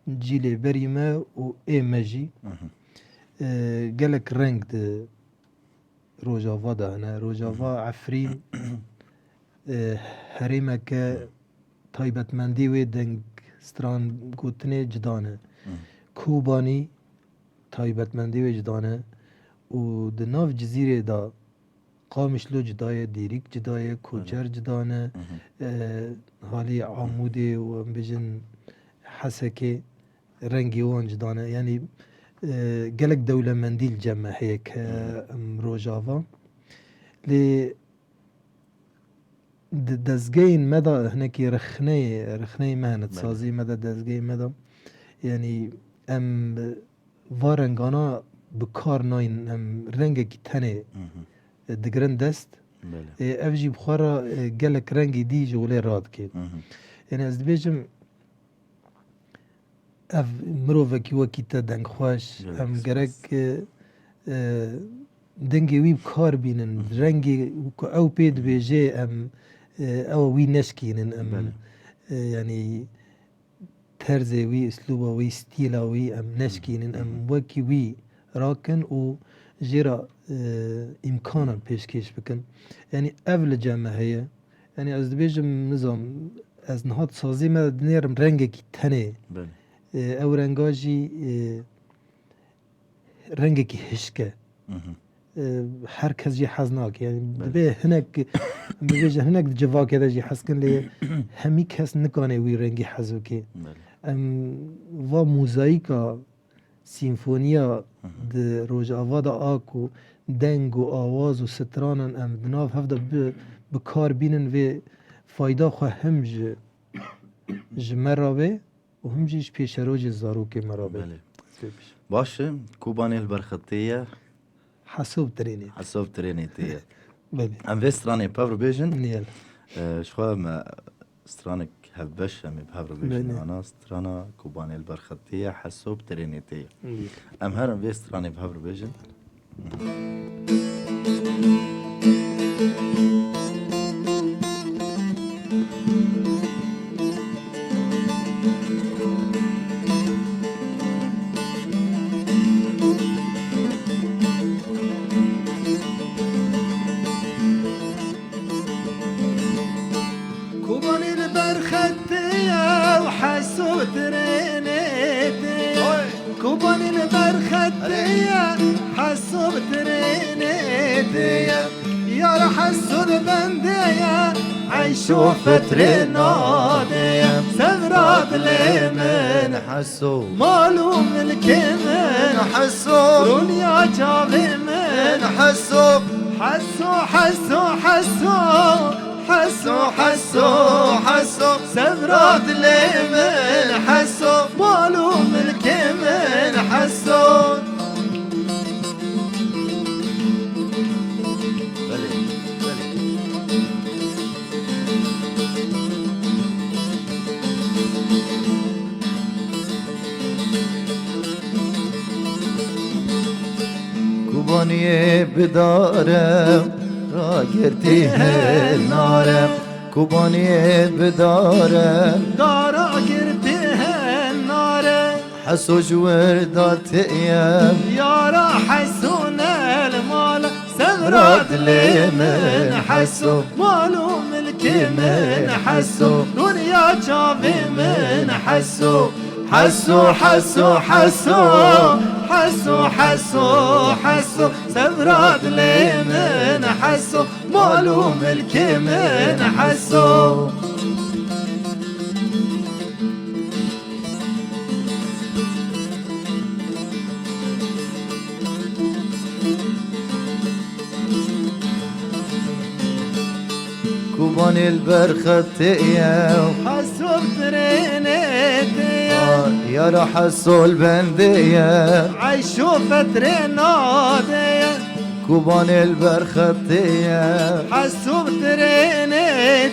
cîlê berî me û ê me jî. Hı hı. E, gelek reng di Rojava de hene. Rojava, Hı hı. Efrîn, e, herêmeke Hı. taybetmendî wê deng stran gotinê cida ne. Hı. Kobanî taybetmendî wê cida ne. Û di nav Cizîrê de Qamişlo cida ye, Dîrîk cida ye, Koçer Belê. cida ne. Hı hı. E, halî Amûdê û em bêjin Hesekê rengê wan cida ne. Yanî, e, gelek dewlemendî li cem me heye ke Hı hı. em Rojava. Lê di dezgehên me de hinekî rixneyê, rixneyê me hene, Belê. saziyê me de, dezgehê me de. Yanî em va rengana bi kar nayîn, em rengekî tenê Hı hı. digirin dest. Belê. Ê, ev jî bi xwe re, e, gelek rengî dî ji holê radikê. Hı hı. Yanî ez dibêjim, ev mirovekî wekî te dengxweş, Gelek em spas. gerek, e, e, dengê wî bi kar bînin, Hı hı. rengê ku ew pê Hı hı. dibêje, em, e, ew wî neşkînin, em, Belê. e, yanî terzê wî, îslûba wî, stîla wî, em Hı hı. neşkînin, Hı em hı. wekî wî rakin û jê re, e, îmkanan pêşkêş bikin. Yanî ev li cem me heye. Yanî ez dibêjim, nizam, ez niha di saziyê me de dinêrim rengekî tenê. Belê. E, ew renga jî, e, rengekî hişk e. Hı hı. E, her kes jî hez nake. Yanî Belê. dibe hinek, em bibêjin, hinek di civakê de jî hez kin, lê hemî kes nikane wî rengî hez bike. Belê. Em va mozayîka, sîmfoniya Hı hı. di Rojava de a ku deng û awaz û stranan em di nav hev de bi, bi kar bînin, vê fayda xwe him ji, ji me re be û him jî ji pêşerojê zarokê me re be. Belê. Baş e, Kobanê li ber xetê ye. Heso bi trênê. Heso bi trênê tê ye. Belê. Em vê stranê bi hev re bêjin. Niyel. E, ji xwe me stranek hevbeş em ê bi hev re bêjin. Belê. Ana strana Kobanê li ber xetê ye, Heso bi trênê tê ye. Belê. Em herin vê stranê bi hev re bêjin. Kobanê li ber xetê ye û Heso bi trênê tê ye. Kobanê li ber xetê ye, Heso bi trênê tê ye. Yar Heso di bendê ye, eyşo fetrê nadê ye. Sevra dilê min Heso, mal û milkê min Heso, rûniya çavê min Heso. Heso, Heso, Heso, Heso, Heso, Heso, sevra dilê min Heso, mal û milkê min Heso. Belê, belê. Kobaniyê bi dare ragirtî hêl nare. Kobaniyê bi dare, dara girtî hêl nare. Heso ji wir de tê ye. Yara Heso ne li mal e. Sevra dilê min Heso, mal û milkê min Heso, rûniya çavê min Heso. Heso, Heso, Heso, Heso, Heso, Heso, sevra dilê min Heso, mal û milkê min Heso. Kubanê li ber xetê ye. Heso bi trênê tê ye. Yara Heso li bendê ye. Eyşo fetrê nadê ye. Kubanê li ber xetê ye. Heso bi trênê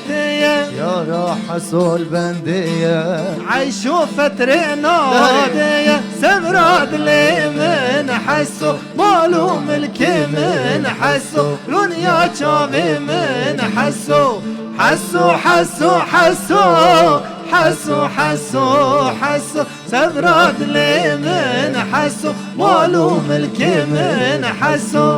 tê ye. Yara Heso li bendê ye. Eyşo fetrê nadê ye. Sevra dilê min Heso. Mal û milkê min Heso, rûniya çavê min Heso. Heso, Heso, Heso, Heso, Heso, Heso, sevra dilê min Heso, mal û milkê min Heso.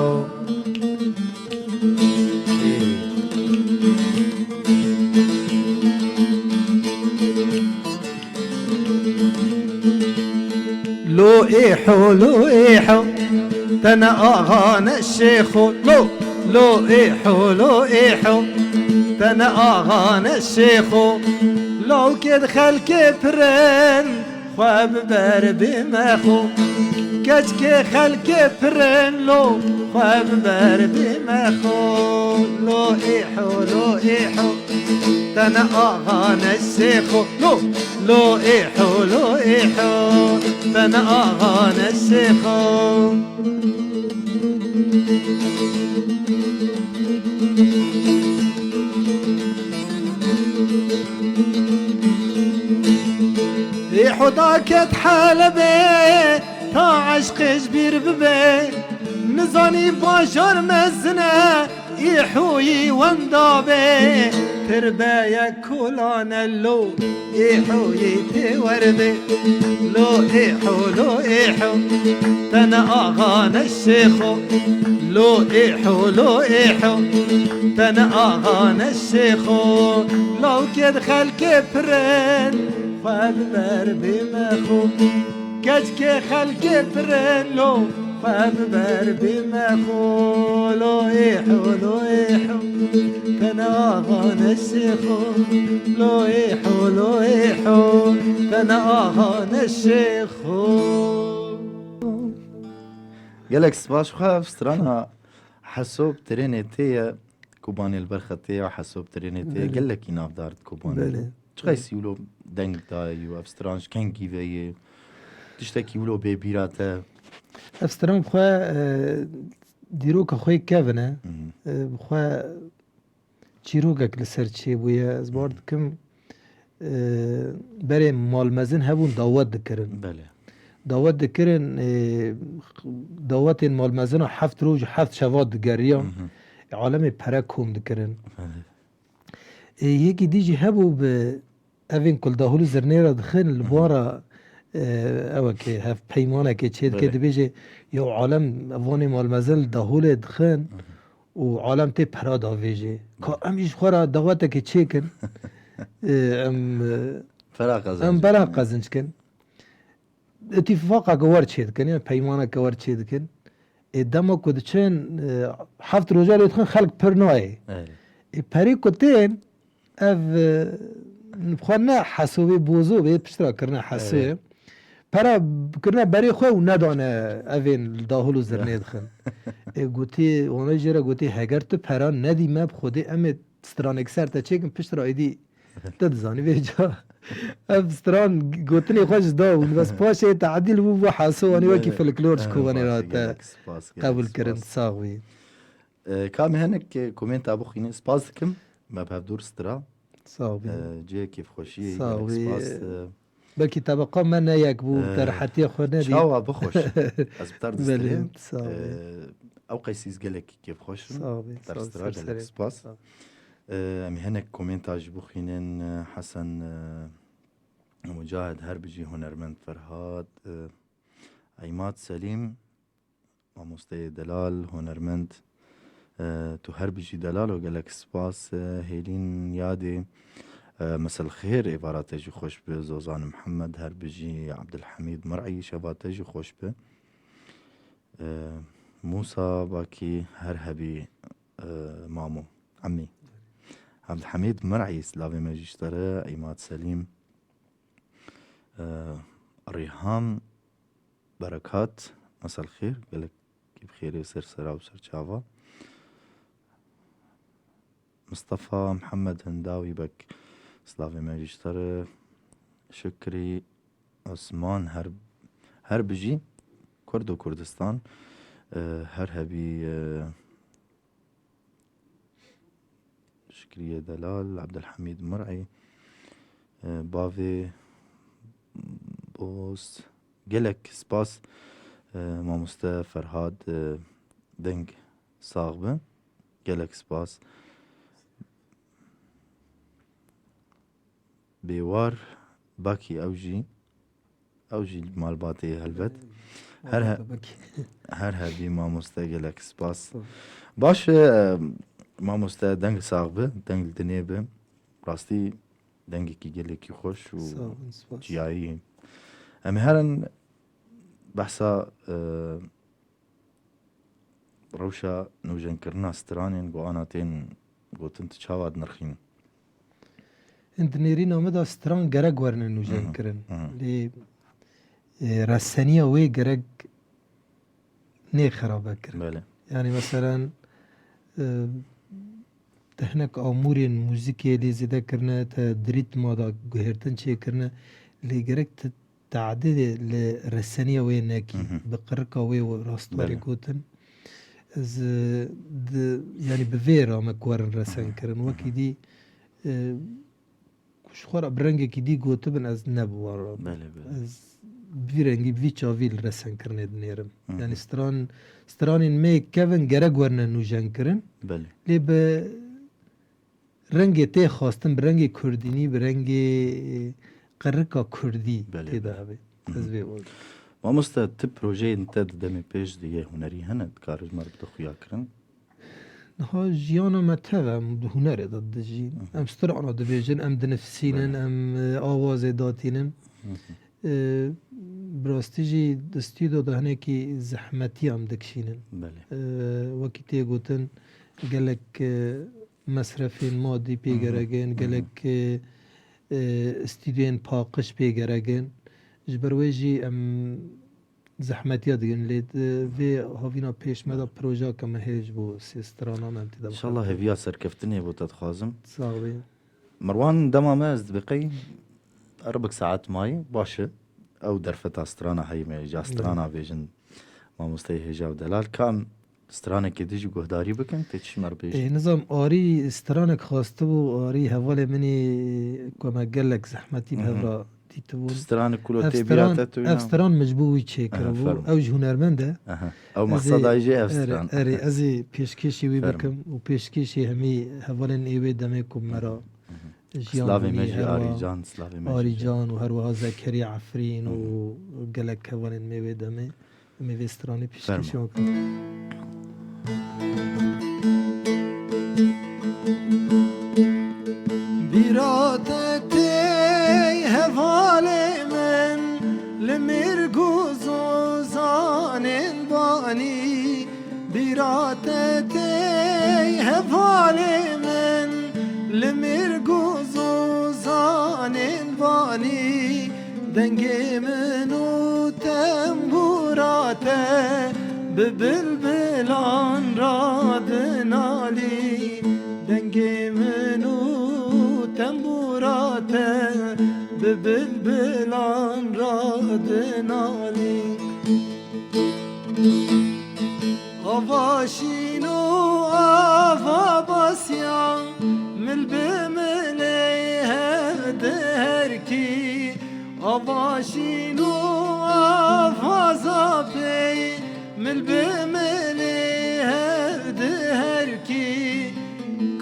Lo êho, lo êho, te ne axa ne şêxo. Lo, lo êho, lo êho, te ne axa ne şêxo. Lawkê di xelkê pirin, xwe bi ber bê mexo. Keçkê xelkê pirin lo, xwe bi ber bê mexo. Lo êho, lo êho, te ne axa ne şêxo. Lo, lo êho, lo êho, te ne axa ne şêxo. Ê Huda ket Helebê, ta eşqê ji bîr bibe. Nizanî bajar mezin e, Îhûyî wenda be, tirbeye kolane lo, Îhûyî tê werbe. Lo Îhû, lo Îhû, te ne axa ne şêxo. Lo Îhû, lo Îhû, te ne axa ne şêxo. Lawkê di xelkê pirin, xwe bi ber bê mexo. Keçkê xelkê pirin lo, xwe bi ber bê mexo. Lo Îhû, lo Îhû, te ne axa ne şêxo. Lo Îhû, lo Îhû, te ne axa ne şêxo. Gelek spas xwe, ev strana Heso bi trênê tê ye, Kobanê li ber xetê ye, Heso bi trênê tê ye. Belê. Gelekî navdar di Kobanê. Belê. Çiqas wilo deng dayî û ev stran ji kengî ve ye? Tiştekî wilo bê bîra te? Ev stran xwe, e, dîroka xwe yê kevin e. Hı hı. E, bi xwe çîrokek li ser çêbûye. Ez bawer Hı hı. dikim, e, berê malmezin hebûn dawet dikirin. Belê. Dawet dikirin, e, dawetên malmezina heft roj û heft şeva digeriyan. Hı hı. E, alemê pere kom dikirin. Belê. Ê, yekî dî jî hebû bi evên ku li dahûl û zirnê re dixin, li Hı hı. wan re, e, ewekê hevpeymanekê çê dike, Belê. dibêje, ya alem vanê malmezin li dahûlê dixin Hı hı. û alem tê pera davêjê. Ka Belê. em jî ji xwe re dawetekê çêkin, e, em, e, Pera em qezenc bela bikin. qezinc kin. Îtîfaqeke wer çê dikin, yan peymaneke wer çê dikin. Ê dema ku diçin, e, heft roja lê dixin xelk pir nayê. Ey. Ê perê ku tên, ev, e, xwe ne Heso bê, bozo bê, pişt re kirine Hesoyê. Ey. Pera kirine berê xwe û nedane evên li dahûl û zirnê dixin. Ê gotî, wana jê re gotî, heger tu pera nedî me, bi Xwedê em ê stranek ser te çêkin, pişt re êdî Te dizanî vê ca ev stran gotinê xwe ji da bûn, bes paşê tadîl bû, bû Heso, wanî wekî Belê. folklor ji Em, kovenê re spas, te gelek spas, gelek qebûl kirin. spas. Sax bî. E, ka me hinek, e, komenta bixwîne, spas dikim, me bi hevdûr stira. Sax bî. E, cihê kêfxweşiyê, Sax gelek bî. spas, e, Belkî tebeqa me ne yek bû, E, te rehetiya xwe nedî. çawa bixweş. Ez bi te re Belê, distirêm. sax bî. E, ew qeysîz gelek kêfxweş in. Sax bî, Te sax bî, stira ser gelek serê. spas. Sax bî. E, em ê hinek komenta jî bixwînin. E, Hesen, e, Mucahid, her bijî hunermend Ferhat, e, Eymad Selîm, mamosteyê delal, hunermend, e, tu her bijî delal û gelek spas, e, Hêlîn Yadê, e, Mesel Xêr, êvara te jî xweş bi, Zozan Mihemed, her bijî Abdulhamîd Mir'î, şeva te jî xweş bi. E, Musa Bakî, her hebî, e, Mamo, Emî. Abdulhamid Mir'î, slavê me jî ji te re, Îmad Selîm, e, Rîhan Berekat, mesel xêr, gelekî bi xêrê ser sera û ser çava. Mistefa Mihemed Hindawî Bek, slavê me jî ji te re. Şikrî Osman, her, her bijî Kurd û Kurdistan, e, her hebî, e, Şikriyê Delal, Abdulhamid Mur'î, e, bavê Boz, gelek spas, e, mamoste Ferhad, e, deng sax be. Gelek spas. Bêwar Bakî ew jî, ew jî li malbatê ye helbet. Her he-, Malbata Bakî. Her hebî mamoste, gelek spas. Sağ ol. Baş e, mamoste deng sax be, deng li dinê be. Rastî dengekî gelekî xweş û Sağ olun, spas. Ciyayî. Em ê herin behsa, e, rewşa nûjenkirina stranên ku ana tên gotin, tu çawa dinirxînî? Di nêrîna min de stran gerek werine nûjenkirin. Hı hı. Hı hı. Lê, e, reseniya wê gerek nê xerabe kirin. Belê. Yani meselen, e, te hinek amûrên muzîkê lê zêde kirine, te di rîtma de guhertin çêkirine, lê gerek te teadê li reseniya wê nekî, Hı hı. Bi qirika wê û rastwarê Belê. Gotin. Ez, e, di, yani bi vê re me ku werin resen Hı hı. Kirin. Hı hı. Wekî dî, e, ku ji xwe re bi rengekî dî gotibin, ez ne bi wan re bim. Belê, belê. Ez bi vî rengî, bi vî çavî li resenkirinê dinêrim. Hı hı. Yani stran, stranên me kevin gerek werine nûjen kirin. Belê. Lê bi rengê tê xwestin, bi rengê kurdînî, bi rengê, e, qirika kurdî Belê, tê de belê. Hebe. Hı hı. Ez vê wan. Mamoste, tu projeyên te di demê pêş de yê hunerî hene, dikare ji me re bide xuya kirin? Niha jiyana me tev e, em di hunerê de dijîn. Hı hı. Em strana dibêjin, em dinifisînin, Belê. Em, e, awazê datînin. Hı hı. E, bi rastî jî di stûdyo de hinekî zehmetî em dikişînin. Belê. E, wekî tê gotin, gelek, e, mesrefên madî pê Hı hı. Gerek in, Hı hı. Gelek, e, e, stûdyoyên paqij pê gerek in. Ji ber wê jî em zehmetiya digin, lê di vê havîna pêş me de Belê. Projeyeke me heye ji bo sê strana me em tê de İnşallah bixebitînin. Hêviya serkeftinê bo te dixwazim. Sax bî. Merwan, dema me ez dibiqey, erebik saet mayî, baş e. Ew derfeta strana heyî me, ja strana Belê. Bêjin, mamosteyê hêja û delal. Ka em stranekê dijî guhdarî bikin, tê çi ji me re bêjî? Ê, nizam, Arî stranek xwestibû, Arî hevalê min î ku me gelek zehmetî bi Hı hı. Hev re dîtibûn. Stranek ku lo Ev tê biya stran, te tu ev ya? Stran min ji bo wî çêkiribû. Aha, fermo. Ew ji hunermend e. Aha. Ew Ez ê, mexseda jê ev erê, stran. Erê, ez ê pêşkêşî wî Fermo. Bikim û pêşkêşî hemî hevalên ê wê demê ku me re Hı hı. Jiyan Slavê me bûnî, jî herwa Arî Can, slavê me jî Arî Can. Can û herwiha Zekeriya Efrîn Hı hı. Û gelek hevalên me wê demê. Em ê vê stranê pêşkêşiya Fermo. Bikin. Bîra te tê hevalê min, li mirg û zozanên banî. Bîra te tê hevalê min, li mirg û zozanên banî. Dengê min û tembûra te bi bilbilan re dinalî. Dengê min û tembûra te bi bilbilan re dinalî. Ava şîn û ava basiya, mil bi milê hev diherkî. Ava şîn û ava zapê, mil bi milê hev diherkî.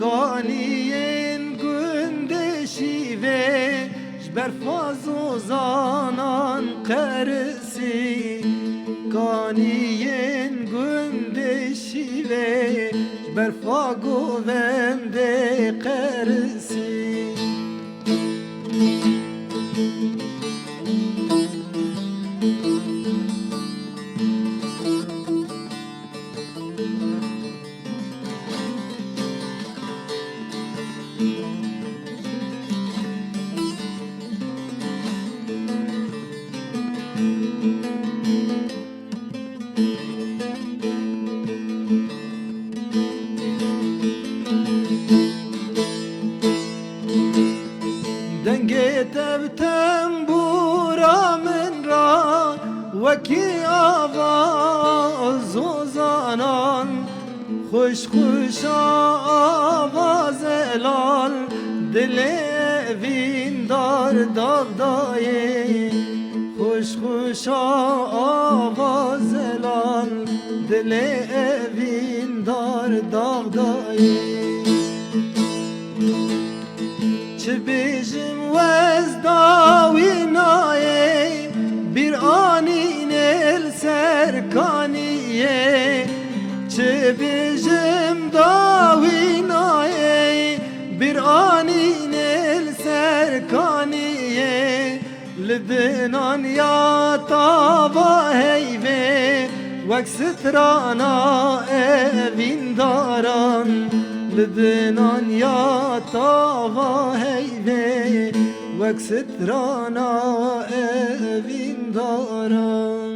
Kaniyên gundê şîvê, ji berfa zozanan qerisî. Kaniyên gundê şîvê, ji berfa govendê qerisî. Xweş xweşa ava zelal, dilê evîndar daxdayê. Xweş xweşa ava zelal, dilê evîndar daxdayê. Çi bêjim wez dawî nayê, bîr anînê li ser kaniyê. Çi bêjim dawî nayê, bîr anînê li ser kaniyê. Li binan ya tava heyvê, wek strana evîndaran. Li binan ya tava heyvê, wek strana evîndaran.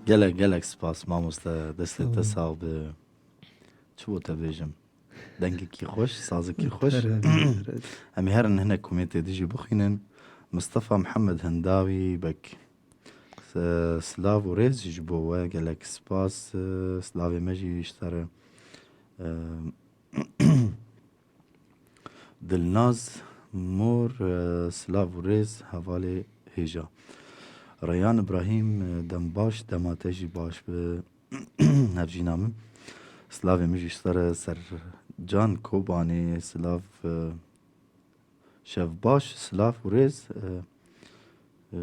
Gelek, gelek spas mamoste, destê te Sağ ol. Sax be. Çi bo te bêjim? Dengekî xweş, sazekî xweş. Her hebî, her hebî. Em ê herin hinek komêntê din jî bixwînin. Mistefa Mihemed Hindawî Bek. S-, silav û rêz ji bo we, gelek spas. Silavê me jî ji te re. E, Dilnaz Mor, e, silav û rêz hevalê hêja. Reyhan Îbrahîm, e, dem baş, dema te jî baş be. Hevjîna min. Silavê min jî ji te re Sercan Kobanê, silav, e, şev baş, silav û rêz, e, e,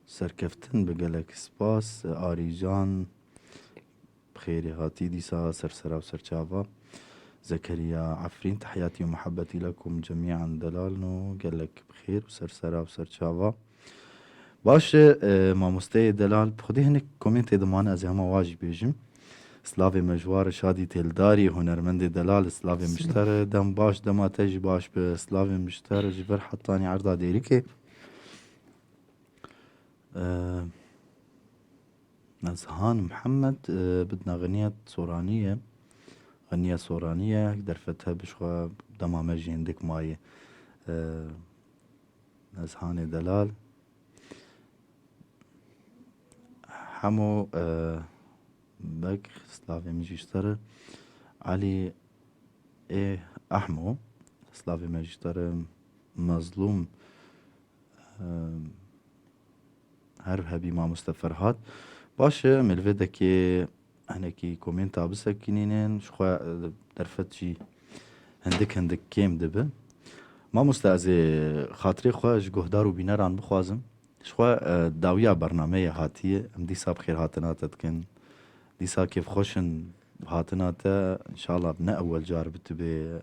serkeftin bi gelek spas, e, Arîcan, bi xêrê hatî dîsa ser sera û ser çava. Zekeriya Efrîn, tehiyatî û muhebbetî lekum cemîan delalno, gelek bi xêr û ser sera û ser çava. Baş e, e, mamosteyê delal, bi xwedî hinek komêntê dimane, ez ê hema wa jî bêjim. Silavê me ji wa re Şadî Têldarî, hunermendê delal, silavê min ji te re, dem baş, dema te jî baş be, silavê min ji te re, ji vir hetanî erda Dêrikê. E, Nezhan Mihemed, e, bidna Xeniyet Soranî ye. Xeniye Soranî ye, derfet hebe ji xwe dema me jî hindik maye. E, Nezhanê delal. Hemo, e, Bek, silavê min jî ji te re. Elî Ê Ehmo, silavê me ji te re. Mezlûm, e, her hebî mamoste Ferhat. Baş e, em ê li vê dekê hinekî komênta bisekinînin. Ji xwe, e, derfet jî hindik hindik kêm dibe. Mamoste, ez ê xatirê xwe ji guhdar û bîneran bixwazim. Ji xwe, e, dawiya bernameyê hatiye. Em dîsa bi xêrhatina te dikin. Dîsa kêfxweş in bi hatina te. Înşallah ne ewel car bi tu bê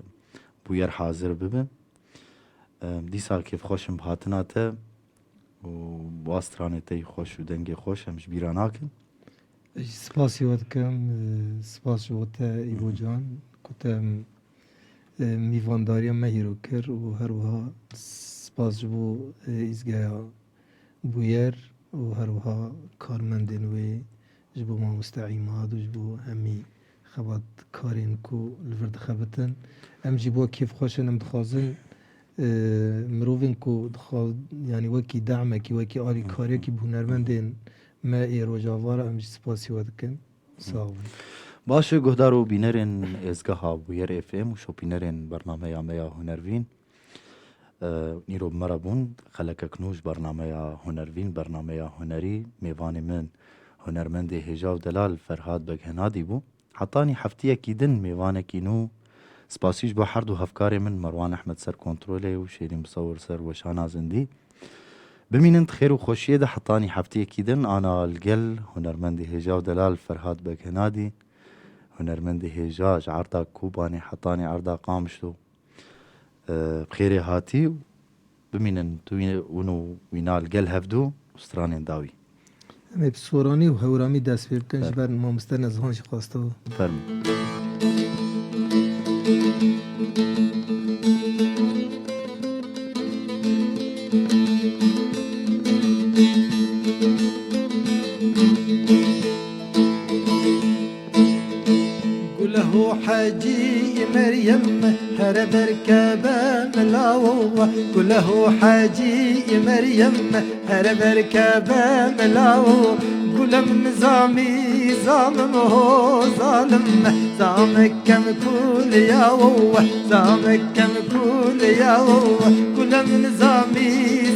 bûyer hazir bibe. E, dîsa kêfxweş in bi hatina te û bi wa stranê te yî xweş û dengê xweş em ji bîra nakin. Ez jî spasî we dikim. E, spas ji bo te Îbocan ku te em, e, mîvandariya me hîro kir û her wiha spas ji bo, e, îzgeya Bûyer û her wiha karmendên wê, ji bo mamoste Îmad û ji bo hemî xebatkarên ku li vir dixebitin. Em jî bo kêfxweş in, em dixwazin, e, mirovên ku dixwa-, yanî wekî dehmekî, wekî alîkariyekî bi hunermendên me ê Rojava re, em jî spasî we dikin. Sax bin. Baş e, guhdar û bînerên êzgeha Bûyer F M û şopînerên bernameya me ya Hunervîn. E, îro bi me re bûn, xelekek nû ji bernameya Hunervîn, bernameya hunerî, mêvanê min, hunermendê hêja û delal Ferhat Beghenadî bû. Hetanî heftiyekî din mêvanekî nû, spasî ji bo her du hevkarê min, Merwan Ehmed ser kontrolê û Şêrîn Bisewir ser weşana zindî. Bimînin di xêr û xweşiyê de hetanî heftiyekî din, ana li gel hunermendê hêja û delal Ferhat Beghenadî, hunermendê hêja ji erda Kobanê hetanî erda Qamişlo. E, bi xêrê hatî û bimînin tu wî-, win û wîna li gel hevdû û stranên dawî. Em ê bi soranî û hewramî dest pê bikin. Ji ber mamoste Nezhan jî xwestibo. Fermo. Guleho Hecî Meryem, here berkebe milawo. Guleho Hecî Meryem, here berkebe milawo. Gulem Nizamî Zamim ho zalim, zamek kem kul yawo, zamek kem kul yawo. Gule min zamî,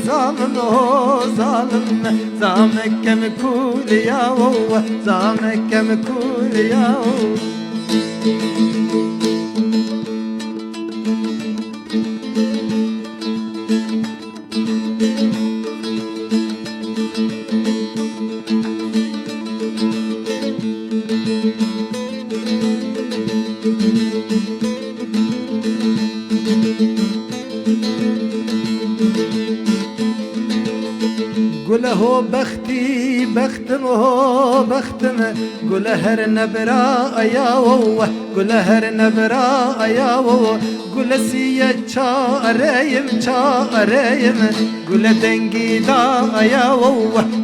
zamim ho zalim, zamek kem kul yawo, zamek kem kul yawo. Gule ho bextî, bextim ho bextim, gule her nebra ayawo, gule her nebra ayawo. Gule siye çareyim, çareyim, gule dengî da ayawo,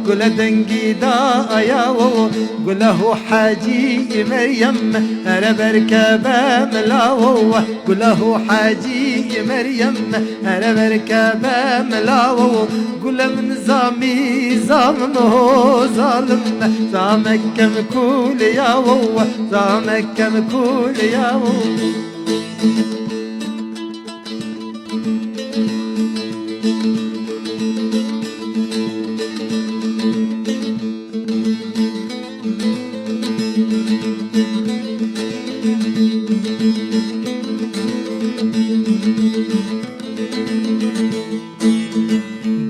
gule dengî da ayawo. Gule ho hecî Meryem, ere berke be milawo. Gule ho hecî Meryem, ere berke be milawo. Gule min zamî, zamim ho zalim, zamek kem kul yawo, zamek kem kul yawo.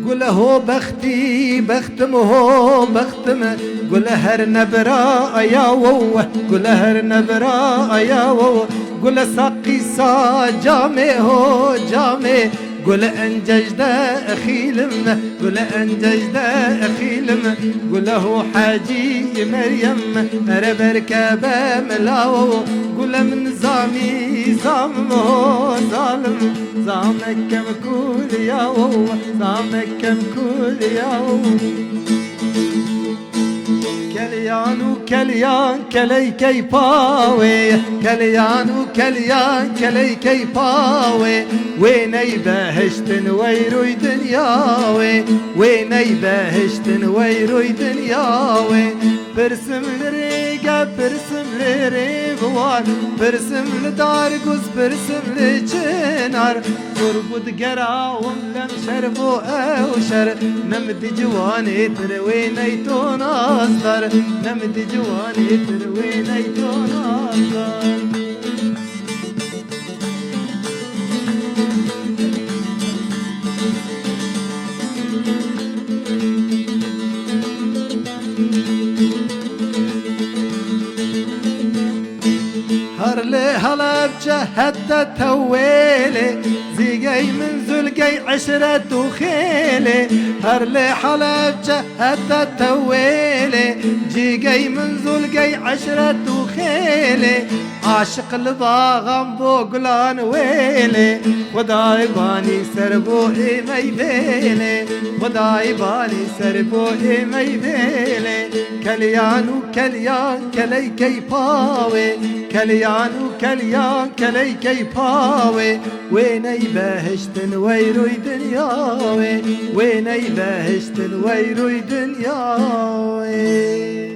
Gule ho bextî, bextim ho bextim, gule her nebra ayawo, gule her nebra ayawo. Gule saqî sa camê ho camê, gule encejde exîlim, gule encejde exîlim. Gule ho hecî Meryem, ere berke be milawo. Gule min zamî, zamim ho zalim, zamek kem kul yawo, zamek kem kul yawo. Kelyan û kelyan keleykey pawê, kelyan û kelyan keleykey pawê. Wê ney behiştin wey rûy dinya wê, wê ney behiştin wey rûy dinya wê. Pirsim li rêge, pirsim li rêviwan, pirsim li darguz, pirsim li çinar. Zor bû digerawim lem şer bo ew şer. Ne min di ciwanê tir wê ney to nazdar, ne min di ciwanê tir wê ney to nazdar. Her li Helebce hette tewêlê, zîgey min zulgey eşret û xêlê. Her li Helebce hette tewêlê, cîgey min zulgey eşret û xêlê. Aşiq li baxan bo gulan wêlê, Xwedayê banî ser bo êmey vêlê, Xwedayê banî ser bo êmey vêlê. Kelyan û kelyan keleykey pawê, kelyan û kelyan keleykey pawê. Wê ney behiştin wey rûy dinya wê, wê ney behiştin wey rûy dinya wê.